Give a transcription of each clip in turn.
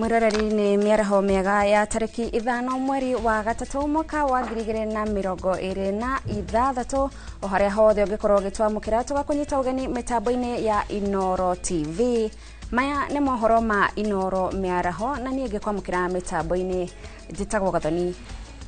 Mwĩroreri, nĩ mĩaraho mĩega ya tarĩki 5 mweri wa 3 mwaka wa 2026. O harĩa hothe ũngĩkorwo ũgĩtwamũkĩra, tũgakũnyita ũgeni mĩtambo-inĩ ya Inoro TV. Maya nĩ mohoro ma Inoro mĩaraho, na niĩ ngĩkwamũkĩra mĩtambo-inĩ njĩtagwo Gathoni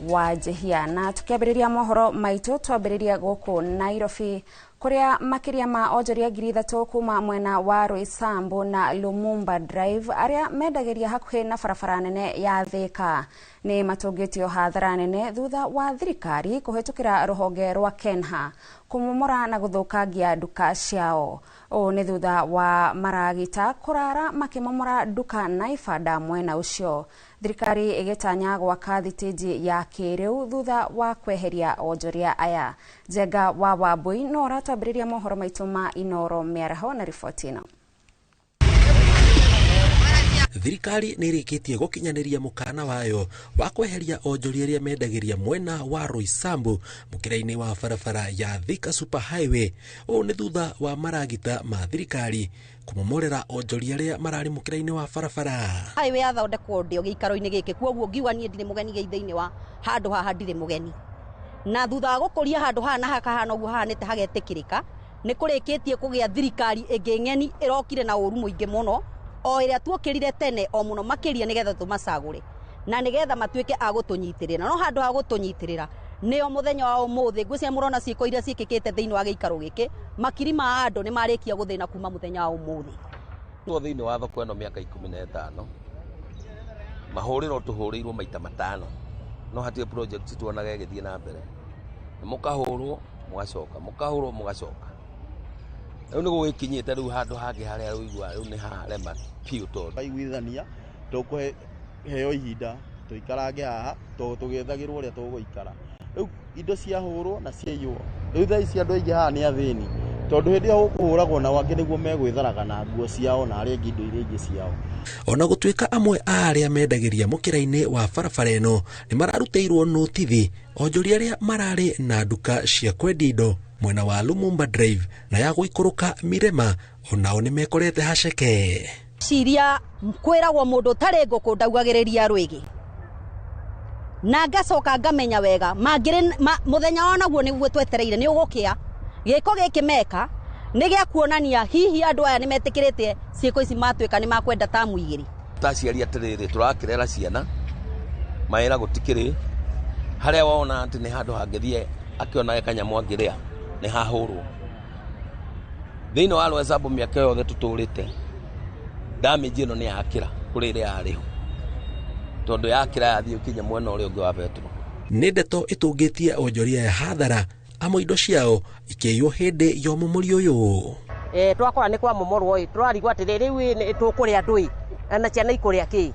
wa Njehia. Na tũkĩambĩrĩria mohoro maitũ, twambĩrĩria gũkũ Nairobi, kũrĩa makĩria ma onjoria 3000 kuma mwena wa Roysambu na Lumumba Drive arĩa mendagĩria hakuhĩ na barabara nene ya Thika nĩ matũngĩtio hathara nene thutha wa thirikari kũhĩtũkĩra rũhonge rwa Kenha kũmomora na gũthũkangia nduka ciao. Ũũ nĩ thutha wa maragita kũrara makĩmomora nduka na ibanda mwena ũcio, thirikari ĩgĩtanya gwaka thitĩnji ya kĩrĩu thutha wa kweheria onjoria aya. Njenga wa Wambui no ũratwambĩrĩria mohoro maitũ ma Inoro mĩaraho na riboti ĩno. Thirikari nĩ ĩrĩkĩtie gũkinyanĩria mũkana wayo wa kweheria onjoria arĩa mendagĩria mwena wa Roysambu mũkĩra-inĩ wa barabara ya Thika Super Highway. Ũũ nĩ thutha wa maragita ma thirikari kũmomorera onjoria arĩa mararĩ mũkĩra-inĩ wa barabara. Highway yathondekwo ndĩ o gĩikaro-inĩ gĩkĩ, kuoguo ngiuga niĩ ndirĩ mũgeni thĩinĩ wa handũ haha, ndirĩ mũgeni. Na thutha wa gũkũria handũ haha na hakahana ũguo hahanĩte hagetĩkĩrĩka, nĩ kũrĩkĩtie kũgĩa thirikari ĩngĩ ng'eni ĩrokire na ũru mũingĩ mũno, o ĩrĩa tuokĩrire tene o mũno makĩria nĩgetha tũmacagũre na nĩgetha matuĩke a gũtũnyitĩrĩra. No handũ ha gũtũnyitĩrĩra, nĩo mũthenya wa ũmũthĩ ngwĩciria mũrona ciĩko iria ciĩkĩkĩte thĩinĩ wa gĩikaro gĩkĩ, makiri ma andũ nĩ marĩkia gũthĩna kuma mũthenya wa ũmũthĩ. Two thĩinĩ wa thoko ĩno mĩaka 15, mahũrĩro tũhũrĩirwo maita 5, no hatirĩ project tuonaga ĩgĩthiĩ na mbere. Nĩ mũkahũrwo mũgacoka, mũkahũrwo mũgacoka. Rĩu nĩ gũgĩkinyĩte rĩu handũ hangĩ harĩa ũigua rĩu nĩ harema biũ, tondũ aiguithania tũkũheo ihinda tũikarange haha tũgĩethagĩrwo ũrĩa tũgũikara. Rĩu indo ciahũrwo na ciaiywo, rĩu thaa ici andũ aingĩ haha nĩ athĩni, tondũ hĩndĩ ĩyo gũkũhũragwo nao angĩ nĩguo megwĩtharaga na nguo ciao na arĩa angĩ indo iria ingĩ ciao. Ona gũtuĩka amwe a arĩa mendagĩria mũkĩra-inĩ wa barabara ĩno nĩ mararutĩirwo notithi, onjoria arĩa mararĩ na nduka cia kwendia indo mwena wa Lumumba Drive na ya gũikũrũka Mirema onao nĩ mekorete haceke. Ciria kwĩragwo mũndũ ũtarĩ ngũkũ ndaugagĩrĩria rwĩgĩ, na ngacoka ngamenya wega mangĩrĩ mũthenya wa naguo nĩguo twetereire nĩ ũgũkĩa. Gĩko gĩkĩ meka nĩ gĩa kuonania hihi andũ aya nĩ metĩkĩrĩte ciĩko ici matuĩka nĩ makwenda tamu 2. Ta aciari atĩrĩrĩ, tũrakĩrera ciana mawĩra gũtikĩrĩ harĩa wona atĩ nĩ handũ hangĩthiĩ akĩonaga kanyamũ angĩrĩa nĩ hahũrwo. Thĩinĩ wa Roysambu mĩaka yothe tũtũrĩte, damage ĩno nĩ yakĩra kũrĩ ĩrĩa yarĩ ho, tondũ yakĩra yathiĩ kinya mwena ũrĩa ũngĩ wa betũrũ. Nĩ ndeto ĩtũngĩtie onjoria ya hathara, amwe indo ciao ikĩiywo hĩndĩ ya ũmomori ũyũ. Twakora nĩ kwamomorwo ĩ, tũrarigwo atĩrĩ rĩu ĩ, tũkũrĩa andũ ĩ, na ciana ikũrĩa kĩ?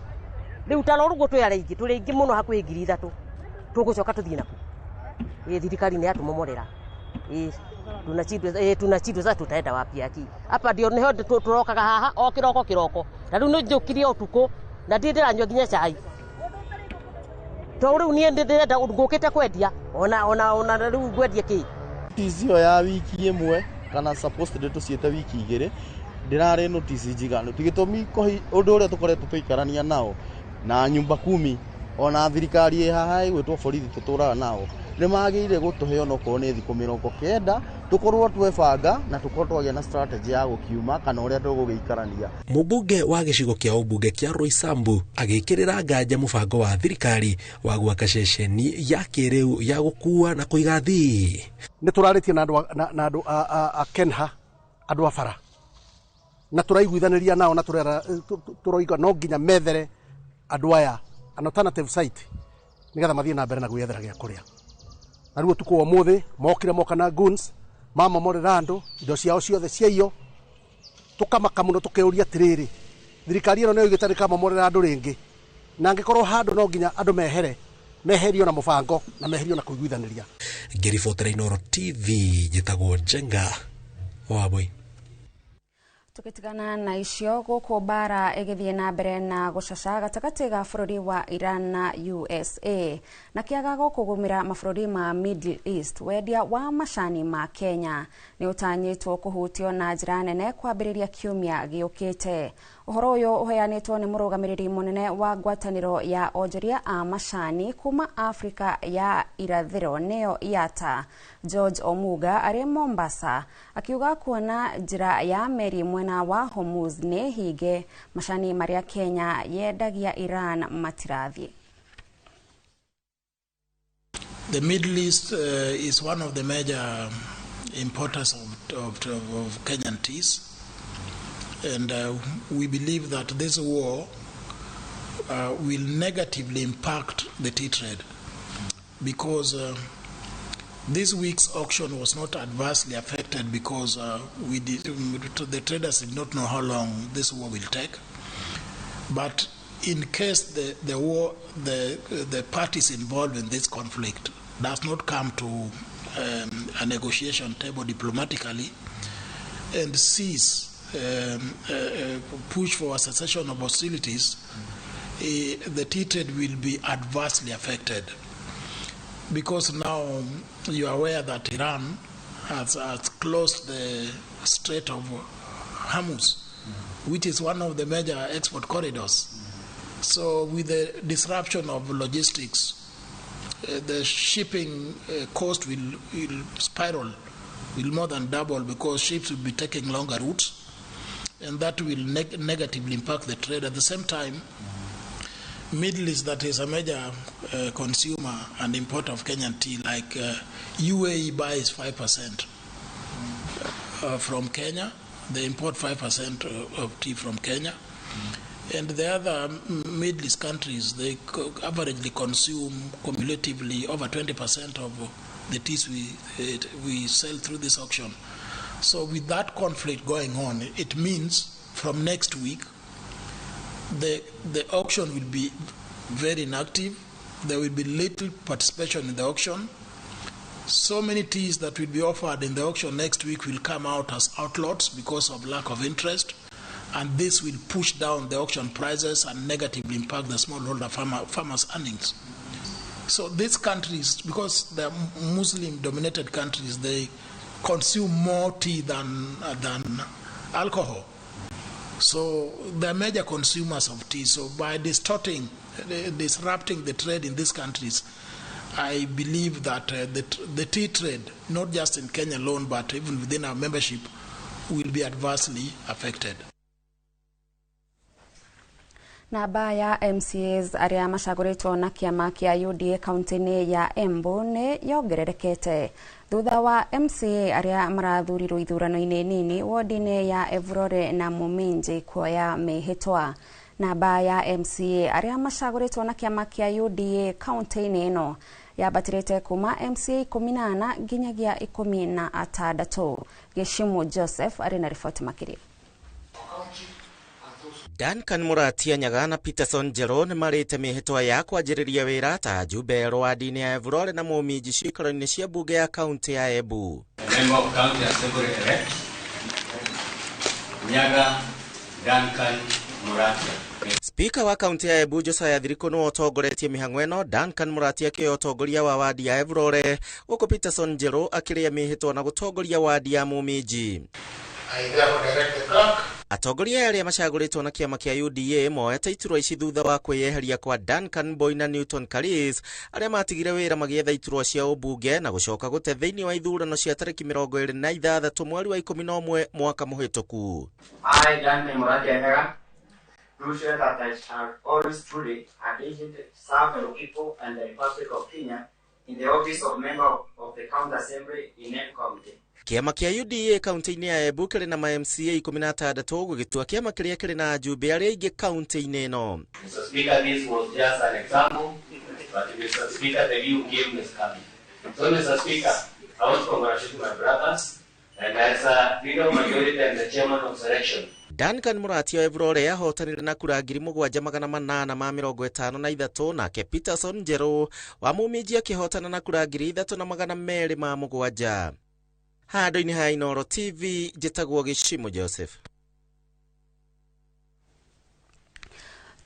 Rĩu ta rora ũguo twĩ arĩa aingĩ, tũrĩ aingĩ mũno hakuhĩ 3000, tũgũcoka tũthiĩ nakũ? Thirikari nĩ yatũmomorera. Tunashindwa sasa tutaenda wapi aki? Hapa ndio niho tũrokaga haha o kĩroko kĩroko, na rĩu nĩ njũkirie ũtukũ na ndirĩ ndĩranyua nginya cai, tondũ rĩu niĩ ndĩrenda ngũkĩte kwendia ona rĩu ngwendia kĩ? Notice ĩyo ya wiki 1 kana supposed tũciĩte wiki 2 ndĩrarĩ notice njiganu. Ti gĩtũmi ũndũ ũrĩa tũkoretwo tũikarania nao na nyumba kumi, ona thirikari ĩ haha ĩgwĩtwo borithi tũtũraga nao, nĩ magĩrĩire gũtũhe onokorwo nĩ thikũ 90 tũkorwo twebanga na tũkorwo twagĩa na strategy ya gũkiuma kana ũrĩa tũgũgĩikarania. Mũmbunge wa gĩcigo kĩa ũmbunge kĩa Roysambu agĩkĩrĩra nganja mũbango wa thirikari wa gwaka ceceni ya kĩrĩu ya gũkua na kũiga athii. Nĩ tũrarĩtie na andũ a Kenha, andũ a bara, na tũraiguithanĩria nao na tũroiga no nginya methere andũ aya an alternative site nĩgetha mathiĩ na mbere na gwĩethera gĩa kũrĩa. Na rĩu ũtukũ wa ũmũthĩ mokire moka na goons, mamomorera andũ indo ciao ciothe ciaiywo. Tũkamaka mũno tũkĩũria atĩrĩrĩ, thirikari ĩno nĩyo ĩgĩte ndĩkamomorera andũ rĩngĩ, na angĩkorwo handũ no nginya andũ mehere, meherio na mũbango na meherio na kũiguithanĩria. Ngĩribotera Inoro TV, njĩtagwo Njenga Wambui. Tũgĩtigana na icio, gũkũ mbara ĩgĩthiĩ na mbere na gũcaca gatagatĩ ga bũrũri wa Iran na USA na kĩaga gũkũgũmĩra mabũrũri ma Middle East, wendia wa macani ma Kenya nĩ ũtanyĩtwo kũhutio na njĩra nene kwambĩrĩria kiumia gĩũkĩte. Ũhoro ũyũ ũheanĩtwo nĩ mũrũgamĩrĩri mũnene wa ngwatanĩro ya onjoria a macani kuma Afrika ya irathĩro nĩyo IATA George Omuga arĩ Mombasa akiuga kuona njĩra ya meri mwena wa Hormuz nĩ hinge macani marĩa Kenya yendagia Iran matirathiĩ. The Middle East is one of the major importers of Kenyan teas. And we believe that this war will negatively impact the tea trade because this week's auction was not adversely affected because the traders did not know how long this war will take. But in case the parties involved in this conflict does not come to a negotiation table diplomatically and cease push for a cessation of hostilities, the tea trade will be adversely affected. Because now you are aware that Iran has closed the Strait of Hormuz, which is one of the major export corridors. So with the disruption of logistics, the shipping cost will spiral, will more than double because ships will be taking longer routes, and that will negatively impact the trade. At the same time, Middle East, that is a major consumer and importer of Kenyan tea, like UAE buys 5% from Kenya. They import 5% of tea from Kenya. And the other Middle East countries, they averagely consume cumulatively over 20% of the teas we sell through this auction. So with that conflict going on, it means from next week, the auction will be very inactive. There will be little participation in the auction. So many teas that will be offered in the auction next week will come out as outlots because of lack of interest. And this will push down the auction prices and negatively impact the smallholder farmers' earnings. So these countries, because they're Muslim-dominated countries, they consume more tea than alcohol. So they're major consumers of tea. So by disrupting the trade in these countries, I believe that the tea trade, not just in Kenya alone, but even within our membership, will be adversely affected. Namba ya MCAs arĩa macagũrĩtwo na kĩama kĩa UDA kaunti-inĩ ya Embu nĩ yongererekete thutha wa MCA arĩa marathurirwo ithurano-inĩ nini wodi-inĩ ya Evurore na Muminji kuoya mĩhĩtwa. Namba ya MCA arĩa macagũrĩtwo na kĩama kĩa UDA kaunti-inĩ ĩno yambatĩrĩte kuma MCA 18 nginyagia 16. Gĩcimu Joseph arĩ na riboti makĩria. Duncan Muratia Nyaga na Peterson Njerũ nĩ marĩte mĩhĩtwa ya kwanjĩrĩria wĩra ta njumbe wadi-inĩ ya Evurore na Muminji ciikaro-inĩ cia mbunge ya kaunti ya Embu. Member of County Assembly elect Nyaga Duncan Muratia. Speaker wa kaunti ya Embu Josiah Thiriku nĩwe ũtongoretie mĩhang'o ĩno, Duncan Muratia akĩoya ũtongoria wa wadi ya Evurore, gũkũ Peterson Njerũ akĩrĩa mĩhĩtwa na gũtongoria wadi ya Muminji. I therefore direct the clerk. Atongoria arĩa macagũrĩtwo na kĩama kĩa UDA moete iturwa ici thutha wa kwĩyeheria kwa Duncan Boy na Newton Karis arĩa matigire wĩra magĩetha iturwa cia ũmbunge na gũcoka gũte thĩinĩ wa ithurano cia tarĩki 26 mweri wa 11 mwaka mũhĩtũku. I, Duncan Muratia Nyaga, do swear that I shall always truly and diligently serve the people and the Republic of Kenya in the office of member of the County Assembly in Embu County. Kĩama kĩa UDA kaunti-inĩ ya Embu kĩrĩ na ma MCA 16 gũgĩtua kĩama kĩrĩa kĩrĩ na ajumbe arĩa aingĩ kaunti-inĩ ĩno. Mr. Speaker, this was just an example, but Mr. Speaker, the new game is coming. So Mr. Speaker, I want to congratulate my brothers and as a leader of majority and the chairman of selection. Duncan Muratia wa Evurore ahotanire na kura 7853 nake Peterson Njerũ wa Muminji akĩhotana na kura 3207. Handũ-inĩ ha Inooro TV njĩtagwo Gĩcimu Joseph.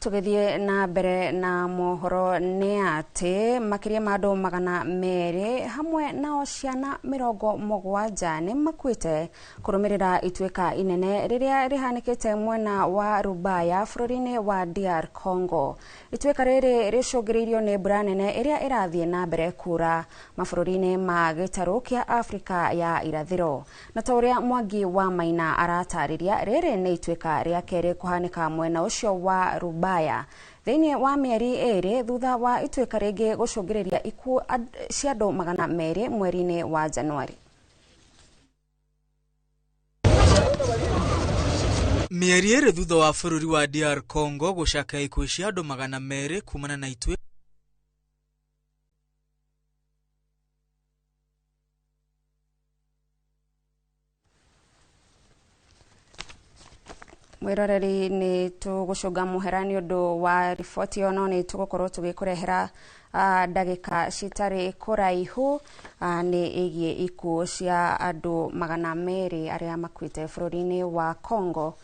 Tũgĩthiĩ na mbere na mohoro nĩ atĩ makĩria ma andũ 200 hamwe nao ciana 70 nĩ makuĩte kũrũmĩrĩra ituĩka inene rĩrĩa rĩhanĩkĩte mwena wa Rubaya bũrũri-inĩ wa DR Congo. Ituĩka rĩrĩ rĩcũngĩrĩirio nĩ mbura nene ĩrĩa ĩrathiĩ na mbere kura mabũrũri-inĩ ma gĩtarũ kĩa Afrika ya irathĩro. Na ta ũrĩa Mwangi wa Maina aratarĩria, rĩrĩ nĩ ituĩka rĩa kerĩ kũhanĩka mwena ũcio wa Rubaya thĩinĩ wa mĩeri 2 thutha wa ituĩka rĩngĩ gũcũngĩrĩria ikuũ cia andũ 200 mweri-inĩ wa Januari. Mĩeri 2 thutha wa bũrũri wa DR Congo gũcakaya ikuũ cia andũ 200 kumana na ituĩka Mwiroreri nĩ tũgũcũnga mũhera nĩ ũndũ wa riboti ĩyo, no nĩ tũgũkorwo tũgĩkũrehera ndagĩka citarĩ kũraihu nĩ ĩgiĩ ikuũ cia andũ 200 arĩa makuĩte bũrũri-inĩ wa Congo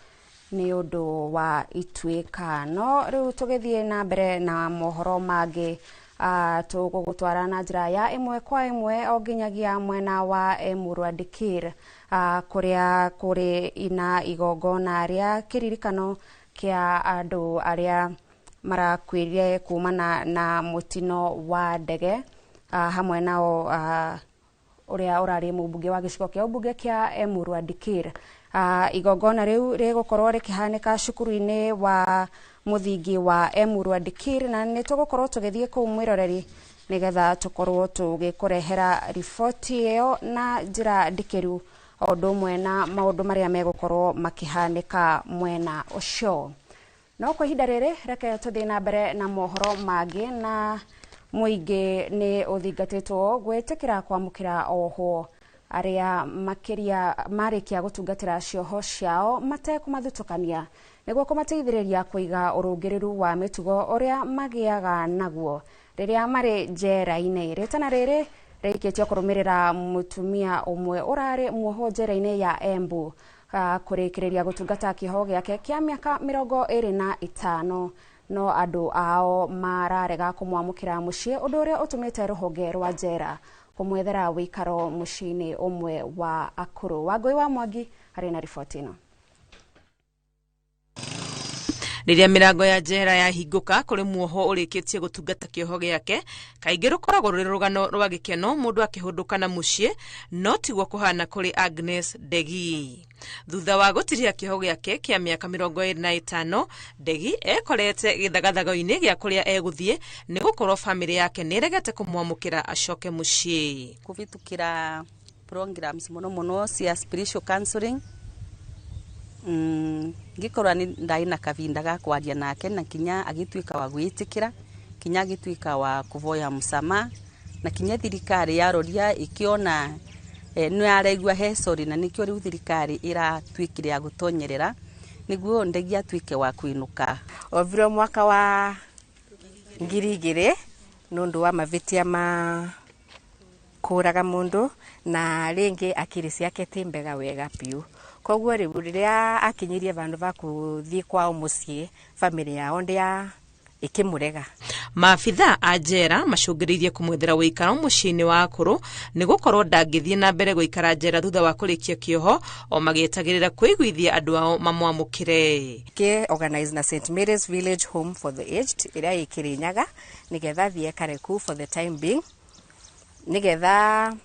nĩ ũndũ wa ituĩka. No rĩu tũgĩthiĩ na mbere na mohoro mangĩ, tũgũgũtwara na njĩra ya ĩmwe kwa ĩmwe o nginyagia mwena wa Emurua Dikirr kũrĩa kũrĩ na igongona rĩa kĩririkano kĩa andũ arĩa marakuire kumana na mũtino wa ndege, hamwe nao ũrĩa ũrarĩ mũmbunge wa gĩcigo kĩa ũmbunge kĩa Emurua Dikirr. Igongona rĩu rĩgũkorwo rĩkĩhanĩka cukuru-inĩ wa mũthingi wa Emurua Dikirr, na nĩ tũgũkorwo tũgĩthiĩ kũu mwĩroreri nĩgetha tũkorwo tũgĩkũrehera riboti ĩyo na njĩra ndikĩru o ũndũ ũmwe na maũndũ marĩa megũkorwo makĩhanĩka mwena ũcio. No kwa ihinda rĩrĩ reke tũthiĩ na mbere na mohoro mangĩ, na mũingĩ nĩ ũthingatĩtwo gwĩtĩkĩra kwamũkĩra ohwo arĩa makĩria marĩkia gũtungatĩra cioho ciao matekũmathutũkania nĩguo kũmateithĩrĩria kũiga ũrũngĩrĩru wa mĩtugo ũrĩa magĩaga naguo rĩrĩa marĩ njera-inĩ. Rĩtana rĩrĩ rĩikĩtio kũrũmĩrĩra mũtumia ũmwe ũrarĩ muohwo njera-inĩ ya Embu kũrĩkĩrĩria gũtungata kĩoho gĩake kĩa mĩaka 25, no andũ ao mararega kũmwamũkĩra mũciĩ, ũndũ ũrĩa ũtũmĩte rũhonge rwa njera kũmwethera wĩikaro mũciĩ-inĩ ũmwe wa akũrũ. Wangũi wa Mwangi arĩ na riboti ĩno. Rĩrĩa mĩrango ya njera yahingũka kũrĩ muoho ũrĩkĩtie gũtungata kĩoho gĩake, kaingĩ rũkoragwo rũrĩ rũgano rwa gĩkeno mũndũ akĩhũndũka na mũciĩ, no tiguo kũhana kũrĩ Agnes Ndegi. Thutha wa gũtiria kĩoho gĩake kĩa mĩaka 25, Ndegi ekorete gĩthagathago-inĩ gĩa kũrĩa egũthiĩ nĩ gũkorwo bamĩrĩ yake nĩ ĩregete kũmwamũkĩra acoke mũciĩ. Kũhĩtũkĩra programs mũno mũno cia spiritual counseling, ngikorwa ni ndai na kavinda ga kwaria nake na kinya agituika wa gwitikira, kinya agituika wa kuvoya msamaha, na kinya thirikari yaroria ikiona nĩ araigua he sorry, na nikio riu thirikari iratuikire ya gutonyerera niguo Ndegi atuike wa kwinuka. Ovirwo mwaka wa 2000 nundu wa mavitia ma kuraga mundu, na ringi akiri ciake ti mbega wega piu. Koguo riu riria akinyirie vandu va kuthie kwao mucii, family yao ndia ikimurega. Maabitha a njera macũngĩrĩirie kũmwethera wĩikaro mũciĩ-inĩ wa akũrũ nĩ gũkorwo ndangĩthiĩ na mbere gũikara njera thutha wa kũrĩkia kĩoho o magĩetagĩrĩra kwĩiguithia andũ ao mamwamũkĩre. Ke organize na St Mary's Village Home for the Aged ĩrĩa ĩ Kĩrĩnyaga nĩgetha thiĩ ekare kũu for the time being, nĩgetha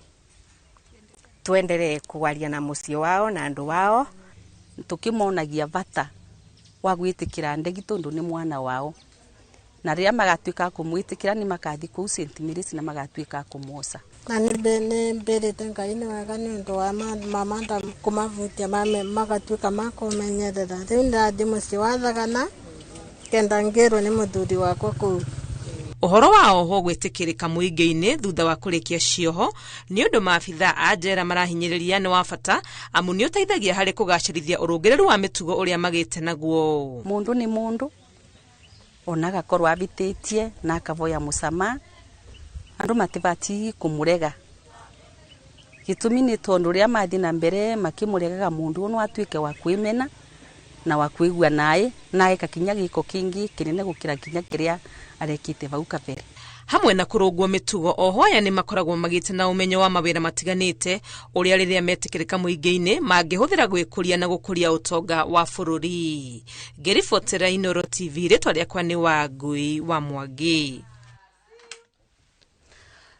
tuendelee kwaria na mũciĩ wao na andũ wao. Tukimonagia bata wa gwĩtĩkĩra Ndegi tondũ nĩ mwana wao, na rĩrĩa magatuĩka kũmwĩtĩkĩra nĩ makathi kũu St Mary's na magatuĩka kũmwoca. Na nĩ mbĩrĩte Ngai nĩ wega nĩ ũndũ wa mamanda kũmavutia magatuĩka makũmenyerera. Rĩu ndathiĩ mũciĩ wa Thagana kenda ngĩrwo nĩ mũthuri wakwa kũu. Ũhoro wa oho gwĩtĩkĩrĩka mũingĩ-inĩ thutha wa kũrĩkia cioho nĩ ũndũ maabitha a njera marahinyĩrĩria nĩ wa bata, amu nĩ ũteithagia harĩ kũgacĩrithia ũrũngĩrĩru wa mĩtugo ũrĩa magĩte naguo. Mũndũ nĩ mũndũ ona agakorwo abĩtĩtie na akavoya mũcama, andũ matibatiĩ kũmũrega. Gĩtũmi nĩ tondũ rĩrĩa mathiĩ na mbere makĩmũregaga mũndũ no atuĩke wa kwĩmena Na wa kwigua naĩ na eka kinya gĩko kĩngĩ kĩnene gũkĩra kinya kĩrĩa arekĩte vau kabere. Hamwe na kũrũngwo mĩtugo, oho aya nĩ makoragwo magĩte na ũmenyo wa mawĩra matiganĩte ũrĩa rĩrĩa metĩkĩrĩka mũingĩ-inĩ mangĩhũthĩra gwĩkũria na gũkũria ũtonga wa bũrũri. Ngĩribotera Inooro TV, rĩtwa rĩakwa nĩ Wangui wa Mwangi.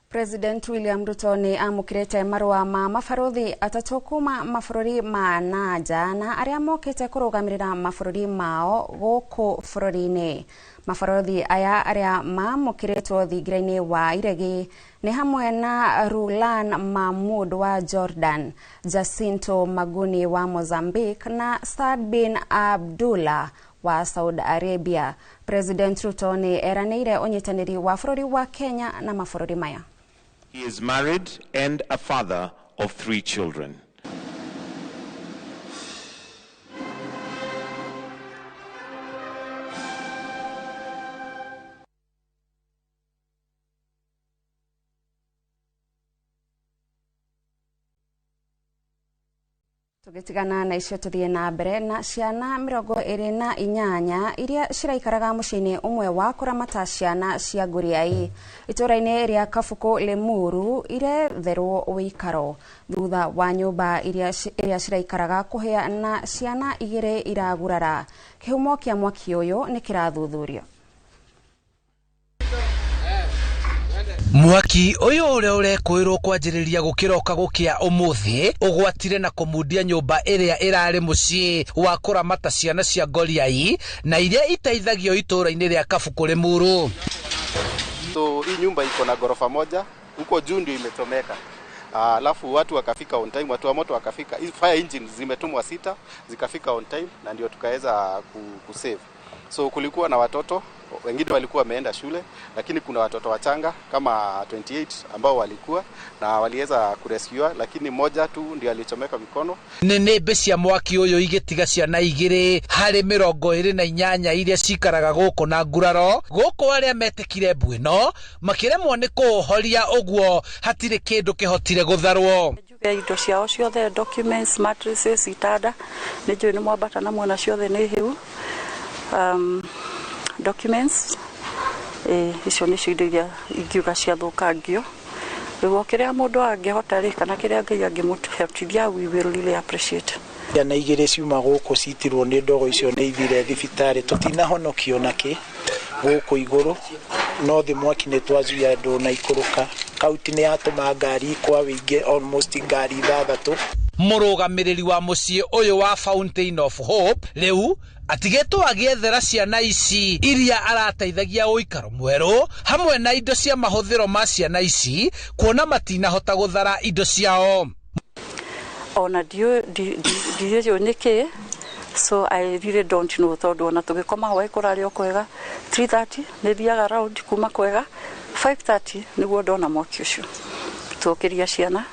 President William Ruto nĩ amũkĩrĩte marũa ma mabarũthi atatũ kuma mabũrũri ma nanja na arĩa mokĩte kũrũgamĩrĩra mabũrũri mao gũkũ bũrũri-inĩ. Mabarũthi aya arĩa mamũkĩrĩtwo thingira-inĩ wa iregi nĩ hamwe na Rulan Mahmud wa Jordan, Jacinto Maguni wa Mozambique na Saad bin Abdullah wa Saudi Arabia. President Ruto nĩ eranĩire ũnyitanĩri wa bũrũri wa Kenya na mabũrũri maya. He is married and a father of 3 children. Tũgĩtigana na icio tũthiĩ na mbere na ciana 28 iria ciraikaraga mũciĩ-inĩ ũmwe wa kũramata ciana cia Ngũriai itũũra-inĩ rĩa Kabuku Limuru iretherwo ũikaro thutha wa nyũmba iria ciraikaraga kũhĩa na ciana 2 iragurara. Kĩhumo kĩa mwaki ũyũ nĩ kĩrathuthurio. Mwaki ũyũ ũrĩa ũrekũĩrwo kwanjĩrĩria gũkĩroka gũkĩa ũmũthĩ ũgwatire na kũmundia nyũmba ĩrĩa ĩrarĩ mũciĩ wa kũramata ciana cia Ngoriai na iria iteithagio itũũra-inĩ rĩa Kabuku Limuru. So hii nyumba iko na ghorofa moja, huko juu ndio imechomeka. Alafu watu wakafika on time, watu wa moto wakafika. Fire engines zimetumwa 6 zikafika on time na ndio tukaweza kusave. So kulikuwa na watoto wengine walikuwa wameenda shule, lakini kuna watoto wachanga kama 28 ambao walikuwa na waliweza kurescue, lakini moja tu ndio alichomeka mikono. Nĩnĩmbĩ cia mwaki ũyũ igĩtiga ciana 2 harĩ 28 iria cikaraga gũkũ na nguraro gũkũ arĩa metĩkire mbu ĩno makĩremwo nĩ kũũhoria ũguo hatirĩ kĩndũ kĩhotire gũtharwo. Indo ciao ciothe, documents, mattresses, itanda nĩ njũĩ nĩ mwambata na mwena ciothe nĩ hĩu. Documents icio nĩcio indo iria ingiuga ciathũkangio. Rĩu o kĩrĩa mũndũ angĩhota rĩ, kana kĩrĩa Ngai angĩmũhotithia, we will really appreciate. Ciana 2 ciuma gũkũ citirwo nĩ ndogo icio nĩ ithire thibitarĩ, tũtinahonokio nakĩ gũkũ igũrũ, no thĩ mwaki nĩ twazuia ndũnaikũrũka. Kauntĩ nĩ yatũma ngari kwa wĩingĩ, almost ngari 6. Mũrũgamĩrĩri wa mũciĩ ũyũ wa Fountain of Hope rĩu atigĩtwo agĩethera ciana ici iria arateithagia ũikaro mwerũ hamwe na indo cia mahũthĩro ma ciana ici kuona matinahota gũthara indo ciao. Ona ndiũĩ nĩkĩ, so I really don't know, tondũ ona tũgĩkoma hwaĩ kũrarĩ o kwega. 3:30 nĩ thiaga round kuma kwega, 5:30 nĩguo ndona mwaki ũcio. Tuokĩria ciana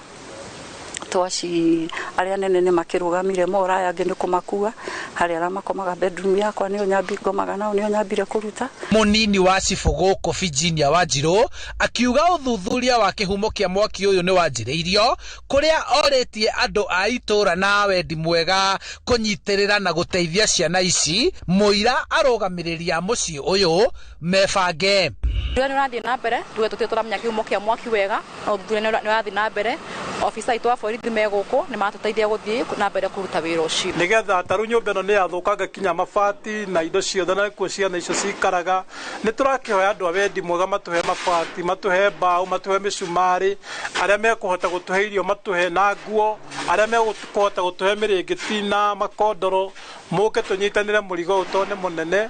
twaci arĩa nene nĩ makĩrũgamire mora aya angĩ nĩ kũmakua harĩa arĩa makomaga bedroom yakwa nĩo nyambi ngomaga nao nĩo nyambire kũruta. Mũnini wa cibũ gũkũ Virginia Wanjirũ akiuga ũthuthuria wa kĩhumo kĩa mwaki ũyũ nĩ wanjĩrĩirio kũrĩa orĩtie andũ a itũũra na wendi mwega kũnyitĩrĩra na gũteithia ciana ici mũira arũgamĩrĩri a mũciĩ ũyũ mebange. Ũthuthuria nĩ ũrathiĩ na mbere, tuge tũtirĩ tũramenya kĩhumo kĩa mwaki wega, no ũthuthuria nĩ ũrathiĩ na mbere. Ofisa aitũ a borithi me gũkũ nĩ maratũteithia gũthiĩ na mbere kũruta wĩra ũcio. Nĩgetha tarĩu nyũmba ĩno nĩ yathũkanga kinya mabati na indo ciothe na kuo ciana icio cikaraga, nĩ tũrakĩhoya andũ a wendi mwega matũhe mabati, matũhe mbaũ, matũhe mĩcumarĩ, arĩa mekũhota gũtũhe irio matũhe na nguo, arĩa mekũhota gũtũhe mĩrĩngĩti na makondoro, mũke tũnyitanĩre mũrigo ũyũ tondũ nĩ mũnene,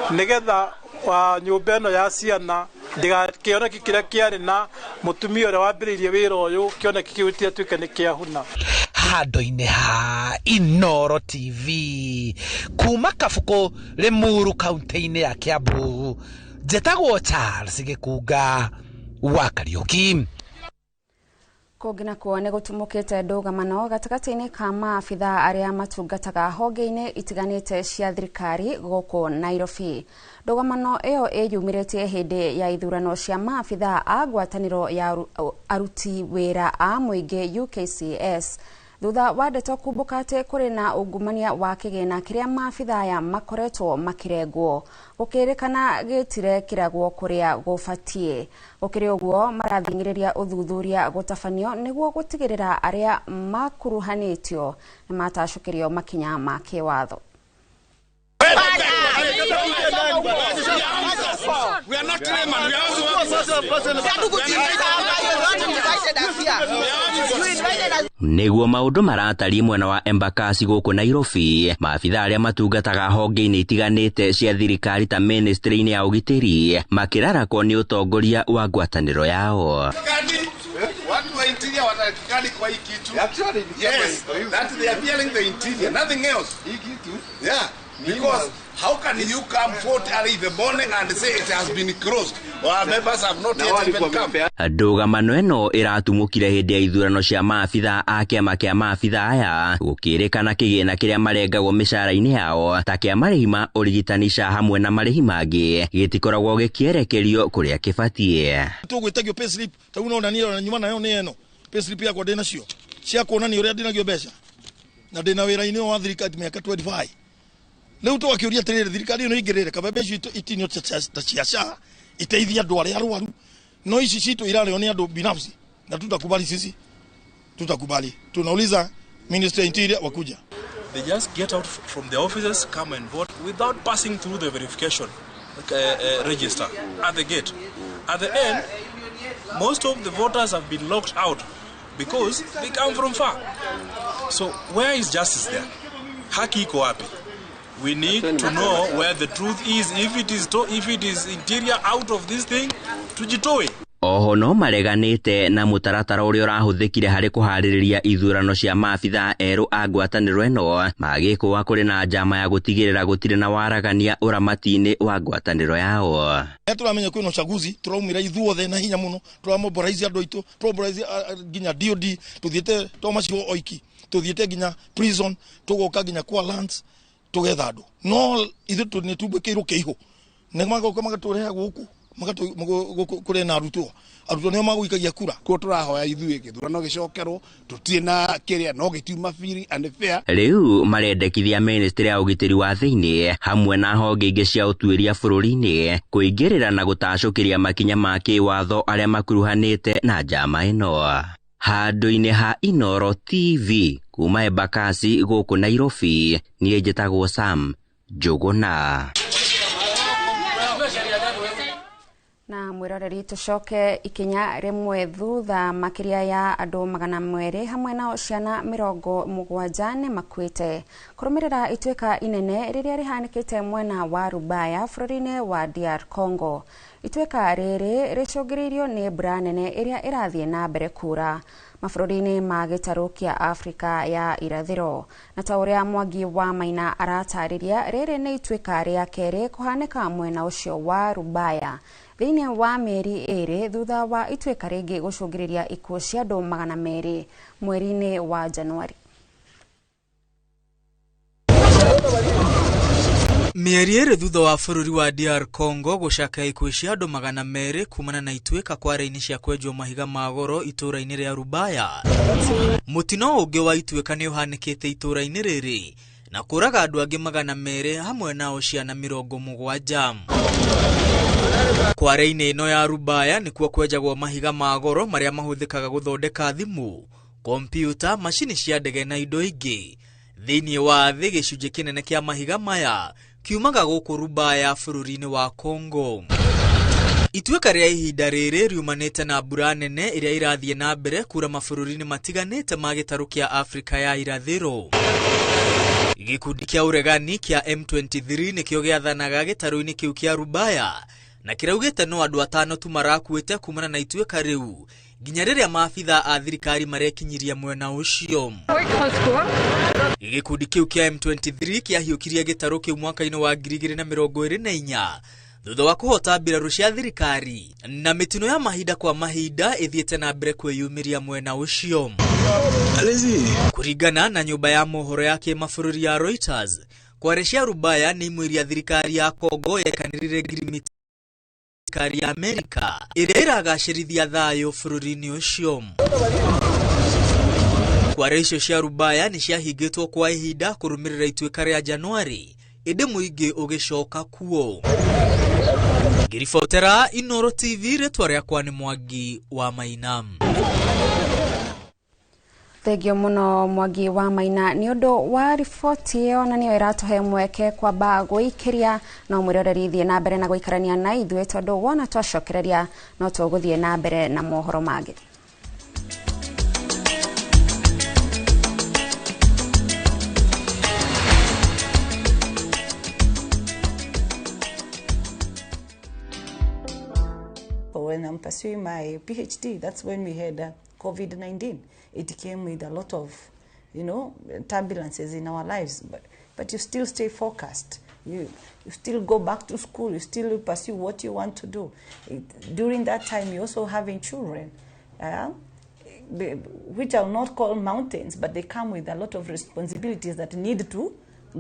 nĩgetha wa nyũmba ĩno ya ciana kĩoneki kĩrĩa kĩarĩ na mũtumia ũrĩa wambĩrĩirie wĩra ũyũ kĩoneki kĩu gĩtigatuĩke nĩ kĩahuna. Handũ-inĩ ha Inooro TV kuma Kabuku Limuru kaunti-inĩ ya Kiambu, njetagwo Charles Gĩkunga wa Kariũki. Kũngĩ nakuo nĩ gũtumũkĩte ndũgamano gatagatĩ-inĩ ka maabitha arĩa matungataga honge-inĩ itiganĩte cia thirikari gũkũ Nairobi. Ndũgamano ĩyo ĩyumĩrĩtie hĩndĩ ya ithurano cia maabitha a ngwatanĩro ya aruti wĩra a mũingĩ UKCS. Thutha wa ndeto kumbũka atĩ kũrĩ na ungumania wa kĩgĩna kĩrĩa maabitha aya makoretwo makĩrengwo gũkĩrĩkana gĩtirekĩragwo kũrĩa gũbatiĩ. Gũkĩrĩ ũguo marathing'ĩrĩria ũthuthuria gũtabanio nĩguo gũtigĩrĩra arĩa makuruhanĩtio nĩ matacũkĩrio makinya ma kĩwatho. Nĩguo maũndũ maratariĩ mwena wa Embakasi gũkũ Nairobi, maabitha arĩa matungataga honge-inĩ itiganĩte cia thirikari ta ministry-inĩ ya ũgitĩri makĩrarakwo nĩ ũtongoria wa ngwatanĩro yao. Watu wa interior wanatakikani kwa hii kitu. Yes, that they are fearing the interior, nothing else. Hii kitu. Yeah. Because how can you come forth early in the morning and say it has been closed? Our members have not yet even come. Ndũgamano ĩno ĩratumũkire hĩndĩ ya ithurano cia maabitha a kĩama kĩa maabitha aya gũkĩrĩkana kĩgĩna kĩrĩa marengagwo mĩcara-inĩ yao ta kĩa marĩhi ma ũrigitani SHA hamwe na marĩhi mangĩ gĩtikoragwo gĩkĩerekerio kũrĩa kĩbatiĩ. Tũgwĩtagio payslip ta rĩu no nani ona nyuma nayo nĩ ĩno payslip yakwa ndĩ nacio cia kuonania ũrĩa ndĩnagio mbeca na ndĩna wĩra-inĩ wa thirikari mĩaka 25. Rĩu tũgakĩũria atĩrĩrĩ, thirikari ĩno ĩingĩrĩre kaba mbeca itinio ta cia SHA iteithie andũ arĩa arwaru, no ici citũ irarĩo nĩ andũ binafsi na tutakubali sisi, tutakubali. Tunauliza Ministry ya Interior wakuja. They just get out from the offices, come and vote without passing through the verification register at the gate. At the end, most of the voters have been locked out because they come from far. So where is justice there? Haki iko wapi? We need to know where the truth is. If it is interior out of this thing, tujitoe. Oho no mareganĩte na mũtaratara ũrĩa ũrahũthĩkire harĩ kũharĩrĩria ithurano cia maabitha erũ a ngwatanĩro ĩno magĩkũa kũrĩ na njama ya gũtigĩrĩra gũtirĩ na waragania ũramati-inĩ wa ngwatanĩro yao. Tũramenya kwĩna uchaguzi, tũraumĩra ithuothe na hinya mũno, tũramobilize andũ aitũ, tũramobilize nginya DOD, tũthiĩte to macio oiki, tũthiĩte nginya prison, tũgoka nginya kwa lands, tũgetha andũ. No ithuĩ nĩ tumbĩkĩirwo kĩihũ, nĩ magoka magatũreha gũkũ kũrĩ na arutwo nĩo magũikagia kura. Kuo tũrahoya ithuĩ gĩthurano gĩcokerwo, tũtirĩ na kĩrĩa no gĩtiuma free and fair. Rĩu marendekithia ministry ya ũgitĩri wa thĩinĩ hamwe na honge ingĩ cia ũtuĩria bũrũri-inĩ kũingĩrĩra na gũtacũkĩria makinya ma kĩwatho arĩa makuruhanĩte na njama ĩno. Handũ-inĩ ha Inooro TV kuma Embakasi gũkũ Nairobi, niĩ njĩtagwo Sam Njũgũna. Na mwiroreri tucoke ikinya rimwe thutha makiria ya andu 200 hamwe nao ciana 70 nĩ makuĩte kũrũmĩrĩra ituĩka inene rĩrĩa rĩhanĩkĩte mwena wa Rubaya bũrũri-inĩ wa DR Congo. Ituĩka rĩrĩ rĩcũngĩrĩirio nĩ mbura nene ĩrĩa ĩrathiĩ na mbere kura mabũrũri-inĩ ma gĩtarũ kĩa Afrika ya irathĩro. Na ta ũrĩa Mwangi wa Maina aratarĩria, rĩrĩ nĩ ituĩka rĩa kerĩ kũhanĩka mwena ũcio wa Rubaya thĩinĩ wa mĩeri 2 thutha wa ituĩka rĩngĩ gũcũngĩrĩria ikuũ cia andũ 200 mweri-inĩ wa Januari. Mĩeri 2 thutha wa bũrũri wa DR Congo gũcakaya ikuũ cia andũ 200 kumana na ituĩka kwa raini cia kwenjwo mahiga ma goro itũũra-inĩ rĩa Rubaya. Mũtino ũngĩ wa ituĩka nĩ ũhanĩkĩte itũũra-inĩ rĩrĩ na kũraga andũ angĩ 200 hamwe nao ciana 70. Kware-inĩ ĩno ya Rubaya nĩkuo kwenjagwo mahiga ma goro marĩa mahũthĩkaga gũthondeka thimũ, kompiuta, macini cia ndege na indo ingĩ. Thĩinĩ wa thĩ gĩcunjĩ kĩnene kĩa mahiga maya kiumaga gũkũ Rubaya bũrũri-inĩ wa Congo. Ituĩka rĩa ihinda rĩrĩ riumanĩte na mbura nene ĩrĩa ĩrathiĩ na mbere kura mabũrũri-inĩ matiganĩte ma gĩtarũ kĩa Afrika ya irathĩro. Gĩkundi kĩa ũregani kĩa M23 nĩkĩo gĩathanaga gĩtarũ-inĩ kĩu kĩa Rubaya na kĩraugĩte no andũ 5 tu marakuĩte kumana na ituĩka rĩu nginya rĩrĩa maabitha a thirikari marekinyiria mwena ũcio. Gĩkundi kĩu kĩa M23 kĩahiũkirie gĩtarũ kĩu mwaka-inĩ wa 2024 thutha wa kũhota mbirarũ cia thirikari na mĩtino ya mahinda kwa mahinda ĩthiĩte na mbere kwĩyumĩria mwena ũcio. Kũringana na nyũmba ya mohoro ya kĩmabũrũri ya Reuters, kware cia Rubaya nĩ imwe iria thirikari ya Congo yekanĩrire ngirimiti thirikari ya Amerika ĩrĩa ĩragacĩrithia thayũ bũrũri-inĩ ũcio. Kware icio cia Rubaya nĩ ciahingĩtwo kwa ihinda kũrũmĩrĩra ituĩka rĩa Januari, ĩndĩ mũingĩ ũgĩcoka kuo. Ngĩribotera Inooro TV, rĩtwa rĩakwa nĩ Mwangi wa Maina. Thengio muno Mwangi wa Maina nĩ ũndũ wa riboti ĩyo, na nĩyo ĩratũhe mweke kwamba gwĩikĩria. No mwĩroreri, thiĩ na mbere na gũikarania na ithuĩ, tondũ wona twacokereria no tũgũthiĩ na mbere na mohoro mangĩ. When I'm pursuing my PhD, that's when we had COVID-19. It came with a lot of turbulences in our lives, but you still stay focused. You still go back to school, you still pursue what you want to do. During that time, you're also having children, which I'll not call mountains, but they come with a lot of responsibilities that need to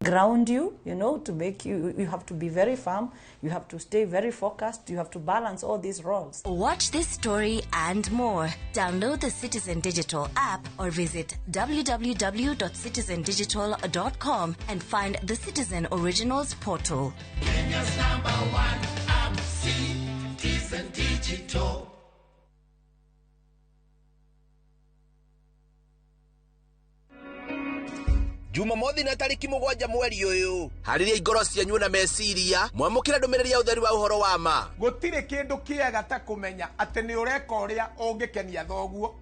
ground you, to make you, you have to be very firm, you have to stay very focused, you have to balance all these roles. Watch this story and more. Download the Citizen Digital app or visit www.citizendigital.com and find the Citizen Originals portal. Kenya's number one app, Citizen Digital. Jumamothi na tariki 7 mweri ũyũ, harĩria ngoro cianyu na meciria mwamũkĩre ndũmĩrĩri ya ũtheri wa ũhoro wa ma. Gũtirĩ kĩndũ kĩega ta kũmenya atĩ nĩ ũreka ũrĩa ũngĩkenia thoguo